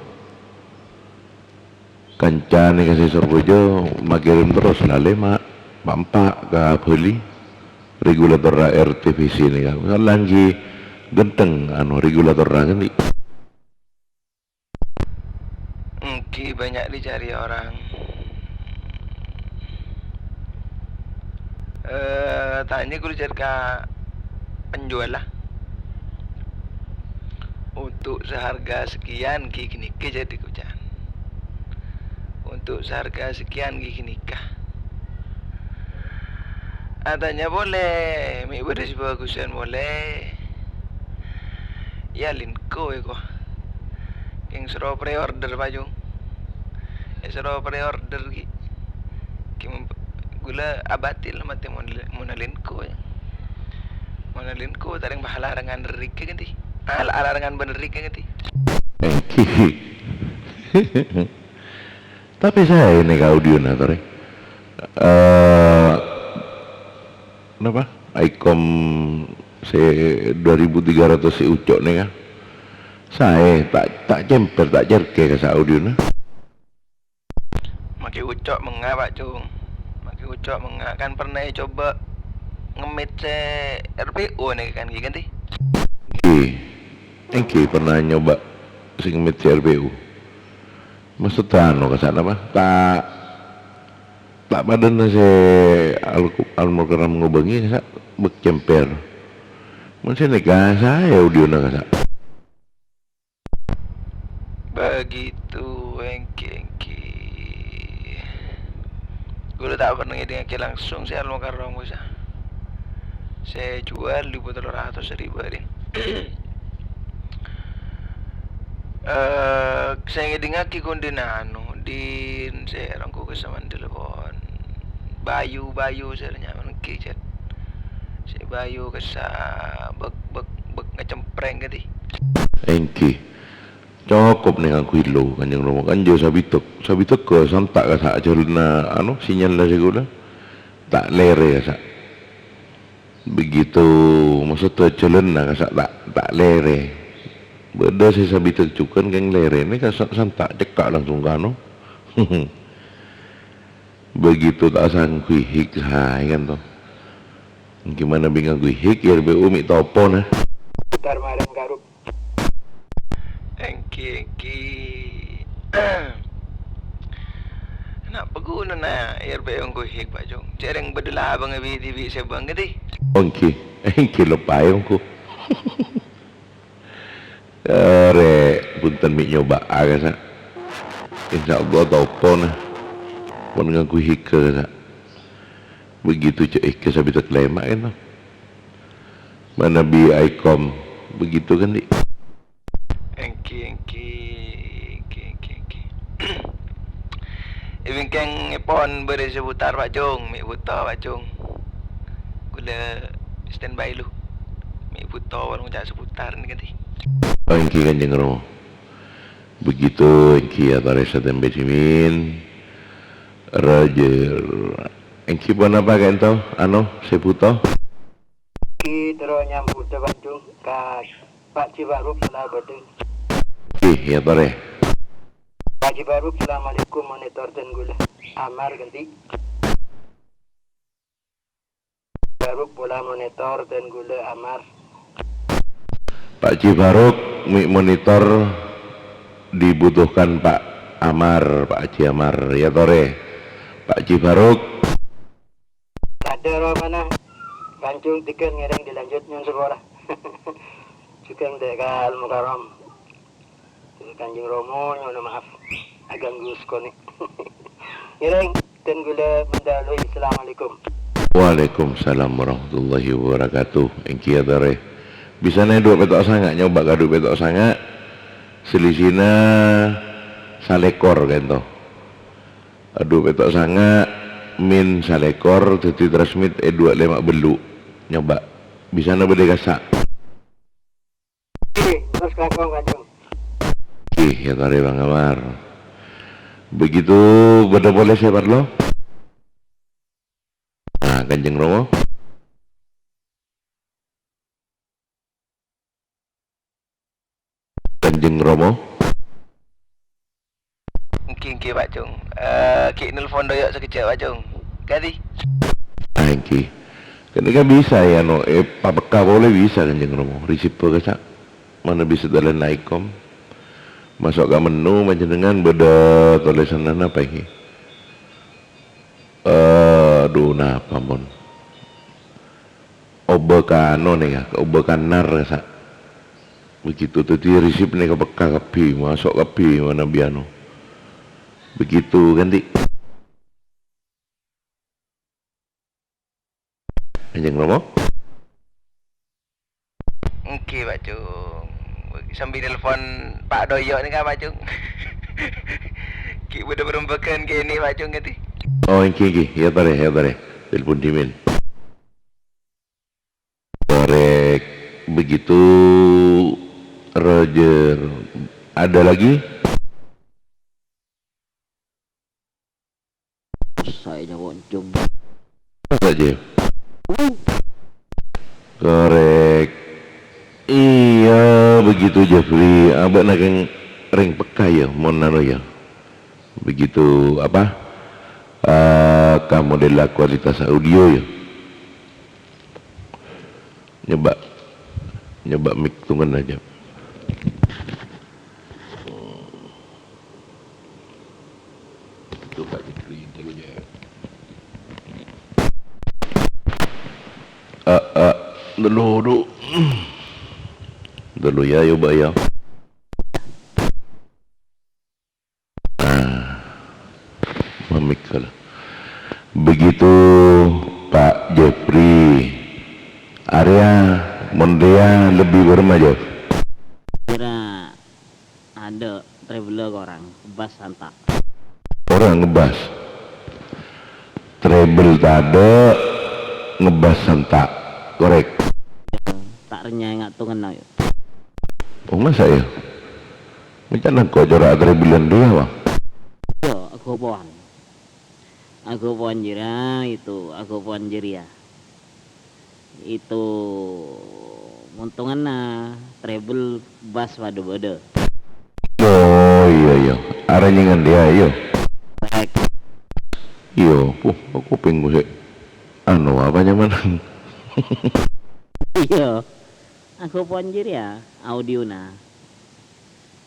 Kancana nèka sè Sorbhâjâ makèrèm terros la lèma', pa'-empa' ka Bali. Regulatorra R T V C nèka. Salanjhângnga ghânteng, anu, regulatorra ghântè. Èngghi banyak dicari orang. Eh, tanya guru cerka penjual lah. Untuk seharga sekian, ghi ghânèka jadi kucan. Untuk seharga sekian, ghi ghânèka. Atanya boleh, mè' bâdâ sè bhâghusân boleh. Ya, lingko ya, kok. Kèng soro pre-order, Pak Jung. Ya, soro pre-order, ghi. Kèng ghulâ abâdhi la matè mon, mon lingko, ya. Mon lingko, tarèng bâ' larangan rèka, kan, ti? Ah, la-, larangan bhender rèka, kan, ti? Tapè saè nèka audiona, torè. Eh, napa? Icom sè dua ribu tiga ratus sè ucok nèka. Saè, ta', ta' cèmpèr, ta' cèrkè kassa' audiona. Makè ucok mengnga, Pak Cung. Makè ucok mengnga. Kan pernah ècoba ngemmit sè R P U nèka kan, ghi, kan, ti? Èngghi. Èngghi pernah nyoba sè ngemmit sè R P U. Maksodda anu, kassa' napa? Ta', ta' padâna sè Al-, Al-Mukarram ngobângè, kassa' bâk cèmpèr. Mon sè nèka saè audiona, kassa'. Begitu, èngghi, èngghi. Ghulâ ta' pernah ngèdingngaghi langsung sè Al-Mukarram, bisa. Sè juwâl dubu tello ratos rèbu, Din. Eh, sè ngèdingngaghi ghun Din anu, Din, sè rongko kesaman telepon. Bayu, Bayu, sè nyamana èngghi, Cèt. Sè Bayu kassa' bâk, bâk, bâk ngacemprèng, kan, ti? Èngghi. Cokop nèng ngangghuy lo, Kanjeng Rama. Kan jhâ' sabidhek. Sabidhek ghâ santa' kassa' jhâlânna, anu, sinyalla sè ghulâ. Ta' lèrè kassa'. Begitu, maksodda jhâlânna kassa' ta', ta' lèrè. Bâdâ sè sabidhek jhughân kèng lèrè. Nèka sa-, santa' cekka' langsung ka anu. Begitu ta' sangguy hik saè kan to. Gimana bi' ngangghuy hik, R P U mè' topo, nah. Putar marèn karup. Èngghi, èngghi. Napa ghunana R P U ngangghuy hik, Pak Jung? Cèrèng bâdâ labângnga bi-, dhibi' sè bâng, kan, ti? Èngghi, èngghi loppaè ongghu. Arè, bhunten mè' nyoba'a, kassa'. Insya Allah topo, nah. Mon ngangghuy hik, kassa'. Begitu cè' èkka sabidhek lèma' kan, to. Manabi Icom, begitu kan, Di'? Èngghi, èngghi, èngghi, èngghi, èngghi. È bingkèngngèpon bâdâ seputar, Pak Jung, mè' bhuto, Pak Jung. Ghulâ standby lu. Mè' bhuto, wâlong ca' seputar nèka, Di'. Oh, èngghi, Kanjeng Rama. Begitu, èngghi, atorè satèmbhâ dhimèn. Rajâ. Èngghi ponapa ka'ènto, anu, sè bhuto? Èngghi terro nyambhuttâ, Pak Jung, ka Pak Ji Baruk sè la bâdâ. Èngghi, èyatorè. Pak Ji Baruk, assalamualaikum, monitor dân ghulâ Amar, kan, Di'? Baruk pola monitor dân ghulâ Amar. Pak Ji Baruk, mè' monitor dibutuhkan Pak Amar, Pak Haji Amar, èyatorè. Pak Ji Baruk. Sadâ romana, Kanjeng Tigan ngèrèng dilanjut nyo'on sapora. Jhughân dâ' ka Al-Mukarram. Kanjeng Rama nyo'ona maaf aghânggu sakonè'. Ngèrèng dân ghulâ mandhâlui. Assalamualaikum. Waalaikumsalam warahmatullahi wabarakatuh. Èngghi, èyatorè. Bisanè dhu pètto' sanga', nyoba ka dhu pètto' sanga'. Sèlèsina salèkor ka'ènto. Dhu pètto' sanga' min salèkor dhâddhi transmit è dhu lèma' bâllu'. Nyoba. Bisanè bâdâ kassa'. Terros kalangkong, Kanjeng. Èyatorè, Bang Amar. Begitu bâdâ polè sè parlo? Nah, Kanjeng Rama. Kanjeng Rama. Èngghi, èngghi, Pak Cung. Eh, ghi' nelpon dhoyo' sakejjhâ', Pak Cung. Kadhi? Ah, èngghi. Ghânèka bisa, ya, no, eh, papekka polè bisa, Kanjeng Rama. Risipa kassa'. Manabi sadhâjâna èkom. Maso' ka menu panjhennengngan bâdâ tolèsanna napa èngghi? Eh, dhu, napa, mon? Obâ ka anu nèka, obâ ka nar, kassa'. Begitu, dhâddhi risip nèka pekka kabbhi, maso' kabbhi manabi anu. Begitu, Kanjeng. Kanjeng Rama? Èngghi, Pak Cung. Sambi nelpon Pak Dhoyo' nèka, Pak Cung. Ghi' bâdâ parembhâghân kènè', Pak Cung, kadhi. Oh, èngghi, èngghi. Èyatorè, èyatorè. Telepon dhimèn. Korèk. Begitu, Roger. Ada lagi? Saè nyawa encong. Masa, Jeff? Korèk. Iyâ, begitu, Jeffrey. Abâ'na kèng rèng pekka, yâ, mon anu, yâ. Begitu, apa, eh, ka model kualitas audio, yâ. Nyoba, nyoba mic tunggal aja. Coba di-print aja. Ah, ah, dulu, dulu. Dulu ya, coba ya. Nah, mamikir. Begitu Pak Jeffrey, area mon rèya lebbi bârâmma, Jeff? Kira ada treble korang, bas santa'. Korang ngebas. Treble tadâ', ngebas santa'. Korèk. Ta' rènyah nga' tongenna, yâ. Oh, masa, yâ? Mènca nangko' cora' atrebbilan rèya, Bang? Iyâ, agopowan. Agopowan jârèya, itu, agopowan jârèya. Itu, montonganna treble bas padâ bâdâ. Oh, iyâ, iyâ. Aranyèngan rèya, iyâ. Korèk. Iyâ, puh, aku pèng sè anu, apa nyamana? Iyâ. Agopowan jârèya audiona.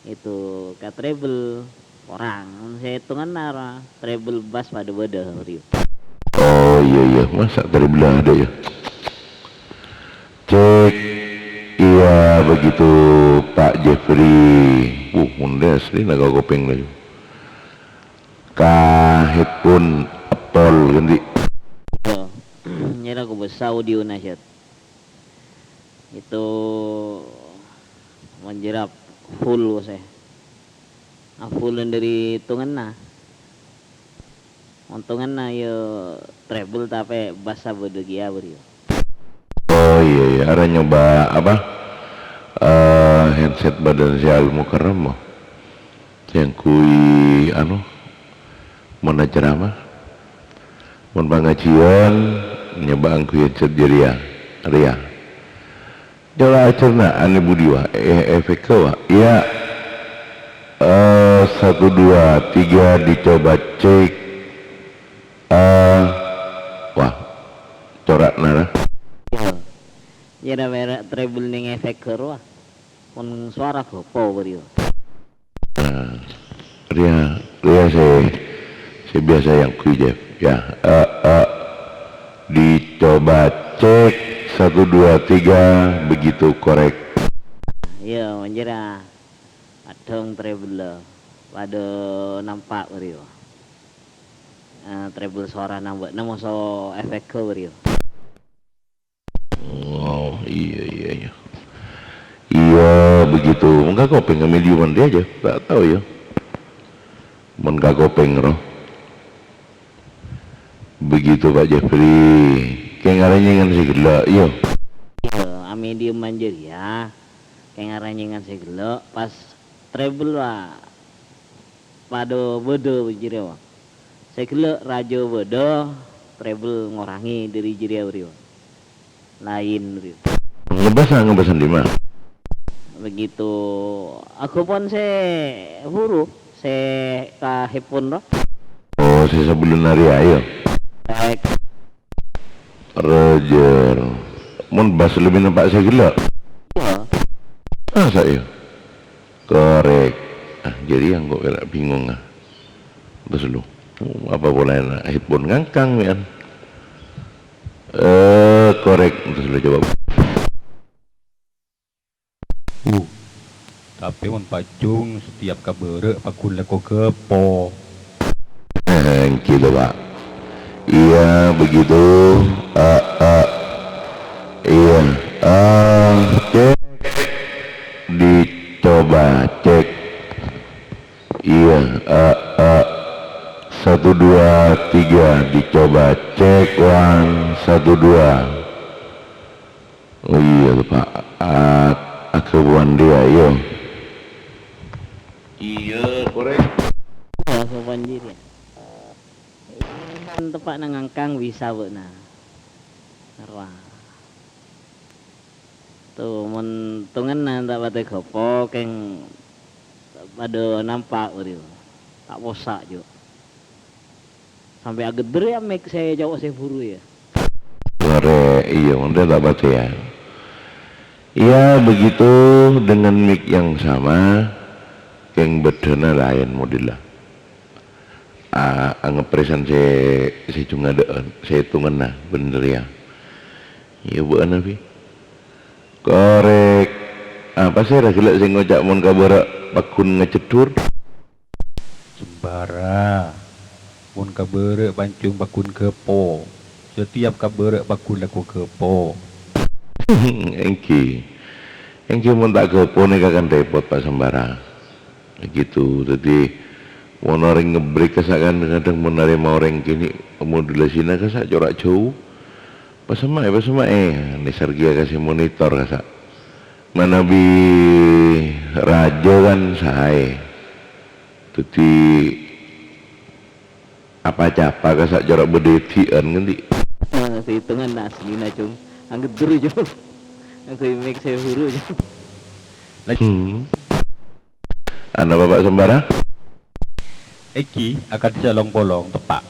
Itu ka treble korang. Mon sè ètonganna ra treble bas padâ bâdâ, Rio. Oh, iyâ, iyâ. Masa treble adâ', yâ? Cek. Iya, begitu, Pak Jeffrey. Wuh, mon rèya asli naga kopèng laju. Ka headphone Apple, ganti. Iyâ. Nyèra kobâsa audiona, Chet. Itu manjârâ full, kosè. A full dâri tongenna. Ontonganna, yâ, treble tapè bas bâdâ kèya, bâriyâ. Oh, iyâ, iyâ. Arèya nyoba, apa, eh, headset bâdâna si Al Mukarram, mo? Sè ngangghuy, anu, mon acerama. Mon pangajiyân, nyoba ngangghuy headset jârèya. Rèya. Coba acerna, anu budi, wa, eh, efeknya, wa. Iya. Eh, satu, dua, tiga, dicoba cek. Eh, wah, corak nara. Iyâ. Iyâ, ra-, ra-, treble nèng efek ghârowa. Pon sowara ghâpa, bâriyâ. Nah, rèya, rèya sè, sè biyasa ngangghuy, Jeff. Ya, eh, eh. Dicoba cek, satu, dua, tiga, begitu korek. Iyâ, manjârâ. Adhâng treble padâ nampa', bâriyâ. Eh, treble sowara nambâ, namo so efek ghâ, bâriyâ. Oh, iya, iya, iya. Iya, begitu. Mon ka kopèng mediuman dia aja. Tak tahu ya. Mon ka kopèng, roh. Begitu, Pak Jeffrey. Kèng aranyèngan sè ghellâ', iya. Iya, amediuman jârèya. Kèng aranyèngan sè ghellâ', pas Treble, Pak. Padâ bâdâ jârèya, Pak. Sè ghellâ' rajâ bâdâ, treble ngorangè dâri jârèya, bâriyâ. Laèn, bâriyâ. Ngebâsa, ngebâsa dimma? Begitu. Aghâpon sè buru, sè ka headphone, ro. Oh, sè sabellunna rèya, iyâ. Baik. Roger. Mon bas lebbi nempa' sè ghellâ'? Iyâ. Masa iyâ? Korèk. Ah, jârèya engko' kèra bingung, ah. Terus lu. Oh, apa polana headphone ngangkang, mè'an? Eh, korèk. Terus lu coba. Uh, tapè mon pajhung setiap kabârâ' paggun lako ghâpo. Èngghi, Pak. Iya, begitu. Ah, ah. Iya. Ah, cek. Dicoba, cek. Iya, ah, ah. Satu, dua, tiga. Dicoba, cek, one, satu, dua. Oh, iya, Pak. Ah, aghâbuwân dia, iya. Iya, korèk. Iya, aghâbuwân dia. Kan teppa'na ngangkang bisa bâ'na. Rowa. Tu, mon tongenna ta' patè ghâpo, kèng padâ nampa', bâriyâ. Ta' possa', Jo. Sampè' aghedder, yâ, mik sè cowok sè buru, yâ. Korèk, iyâ, mon ta' patè, yâ. Ya, begitu dengan mik yang sama, kèng bâddhâna laèn modella. A-, angeprèsan sè, sè jhungadhâ'ân, sè tongenna, bhender, yâ. Iyâ, bâ'na, Bi. Korèk. Apa sè ra ghellâ' sè ngoca' mon kabârâ' paggun ngajeddhur? Sembara. Mon kabârâ' pajhung paggun ghâpo. Setiap kabârâ' paggun lako ghâpo. Èngghi. Èngghi mon ta' ghâpo nèka kan rèpot, Pak Sembara. Gitu. Dhâddhi, mon orèng ngebrek kassa' kan kadhâng mon narèma orèng kènè' modulasinya kassa' cora' jhâu. Pasemma'è, pasemma'è. Nèser kèya ka sè monitor kassa'. Manabi rajâ kan saè. Dhâddhi, apa-capa kassa' cora' bâdâ èdhi'ân, ngendi? Nah, sètongan aslina, Cung. Anggedder, Cung. Angghuy mik sè buru, Cung. Hmm. Ana Bapak Sembara? Èngghi, akadhi salong-polong, teppa'.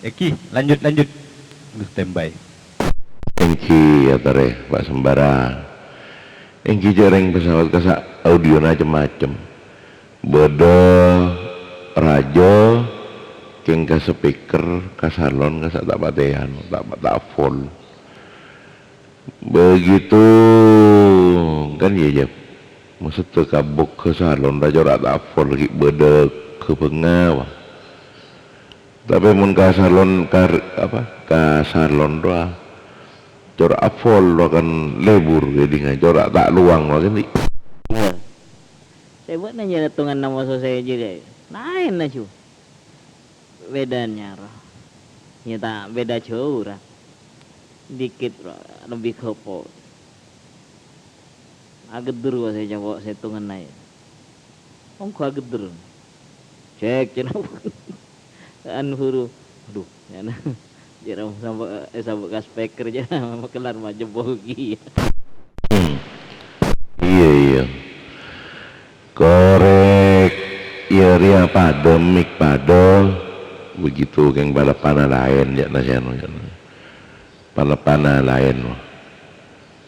Èngghi, lanjut, lanjut. Standby. Èngghi, atorè, Pak Sembara. Èngghi, jhâreng pesawat kassa' audiona cem-macem. Bâdâ rajâ, kèng ka speaker, ka salon, kassa' ta' patè anu, ta', ta' full. Begitu, kan, iyâ, Jep? Maksudda ka bok ka salon, ra cora' ta' full, ghi' bâdâ ghâbângnga, wa. Tapè mon ka salon, ka, apa, ka salon rowa, cora' full, rowa kan lebur, kèdingnga, cora' ta' lowang, wa, kan, Di'? Iyâ. Sè bâ'na nyarètongan nama sosè jârèya. Laèn, laju. Bhidhâna, ro. Iyâ, ta' bhidhâ jhâu, ra. Dikit, ro, lebbi ghâpo. Aghedder, wa, sè cowok sètonganna, yâ. Ongghu aghedder. Cek, cèna. Anu, buru. Aduh, nyana. Jârèya sampe', eh, sampe' ka speaker, jârèya makelar majembok ghi. Hmm. Iyâ, iyâ. Korèk, iyâ, rèya padâ, mik padâ. Begitu, kèng paleppana laèn, jâ' na sè anu, jâ' na. Paleppana laèn, wa.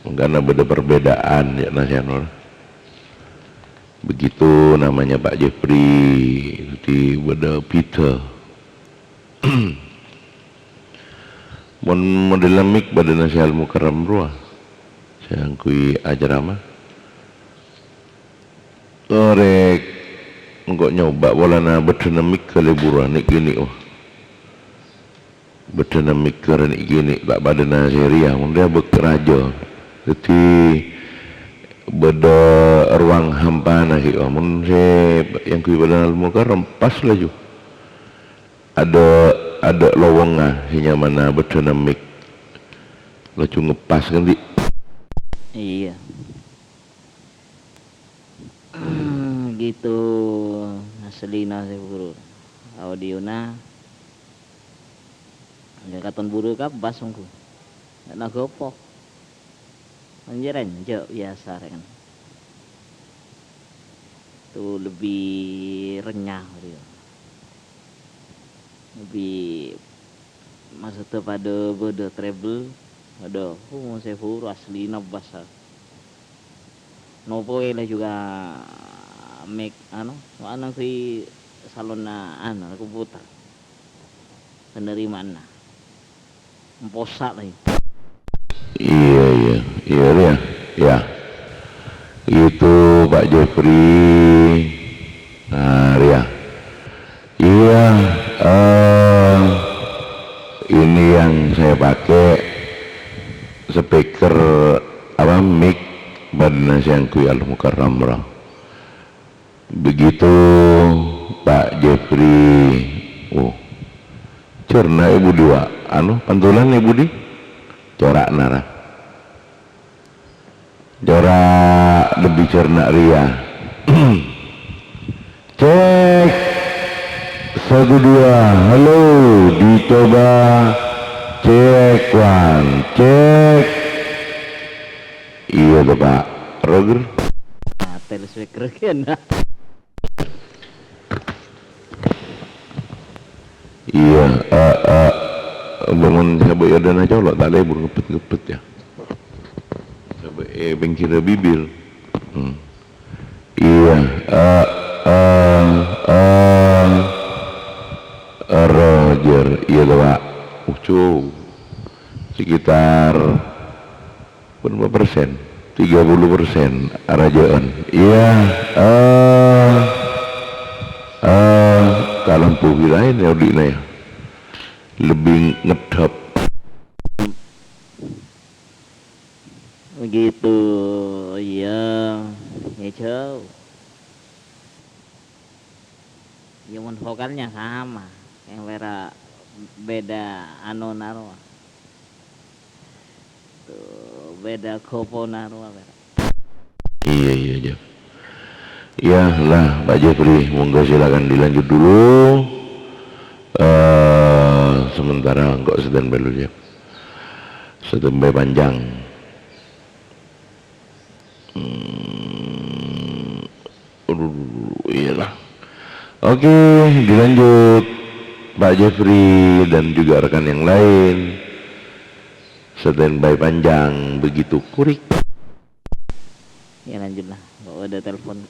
Mangkana bâdâ perbedaan, jâ' na sè anu. Begitu namanya Pak Jeffrey, dhâddhi bâdâ bhidhâ. Mon modella mik bâdâna sè Al-Mukarram rowa, sè angghuy acerama. Orèk, engko' nyoba polana bâddhâna mik ghâllu buruwân nè'-kènè', wa. Bâddhâna mik ghâllu nè'-kènè', ta' padâna sè rèya, mon rèya bâk rajâ. Dhâddhi, bâdâ ruang hampana ghi', wa. Mon sè angghuy bâdâna Al-Mukarram, pas laju. Adâ', adâ' lowongnga sè nyamana bâddhâna mik. Laju ngepas, kan, Di'? Iyâ. Itu asllina sè buru. Audiona. Enggak katon buru kabbas ongghu. Enggak nagopo. Enjâ'-renjâ' biyasa rè kan. Itu lebih renyah gitu. Lebih, maksudnya pada bâdâ treble, pada, oh, sè buru asllina bas. Nopo la juga mik, anu, soalnya si salonna, anu, komputer. Penerimaanna. Emposa lagi. Iya, iya, iya, iya, ya. Itu Pak Jeffrey. Nah, ya. Iya, eh, ini yang saya pakai speaker, apa, mic bâdâna sè angghuy Al Mukarram, bro. Begitu Pak Jeffrey. Oh. Jhârna è budi, Pak? Anu, pantulan è budi? Cora'na, ra. Jhârna lebbi jhârna rèya. Cek. Satu, dua. Halo, dicoba. Cek, one. Cek. Iya to, Pak. Roger. Mate speaker kan. Iya, eh, eh, bângon sabâ' è adâna colo', ta' lebur ngepet-ngepet, ya. Sabâ' è pèngghirra bibir. Hmm. Iya, eh, eh, eh, Roger, iya to, Pak. Ucung. Sekitar Berapa persen? Tiga puluh persen arajâ'ân. Iya, eh, eh, kalembu laèn ya, odi'na ya. Lebih ngedhep. Begitu, iya. Ya, jauh. Ya, mon vokalnya sama, yang pèra' beda anona rowa. Tuh, beda kopona rowa pèra'. Iya, iya, Jeff. Ya lah, Pak Jeffrey, monggo silakan dilanjut dulu. Eh, sementara engko' standby dulu, Jeff. Standby panjang. Hmm, aduh, iyalah. Oke, dilanjut, Pak Jeffrey dan juga rekan yang lain. Standby panjang begitu, kurik. Ya, lanjutlah. Kok ada telepon.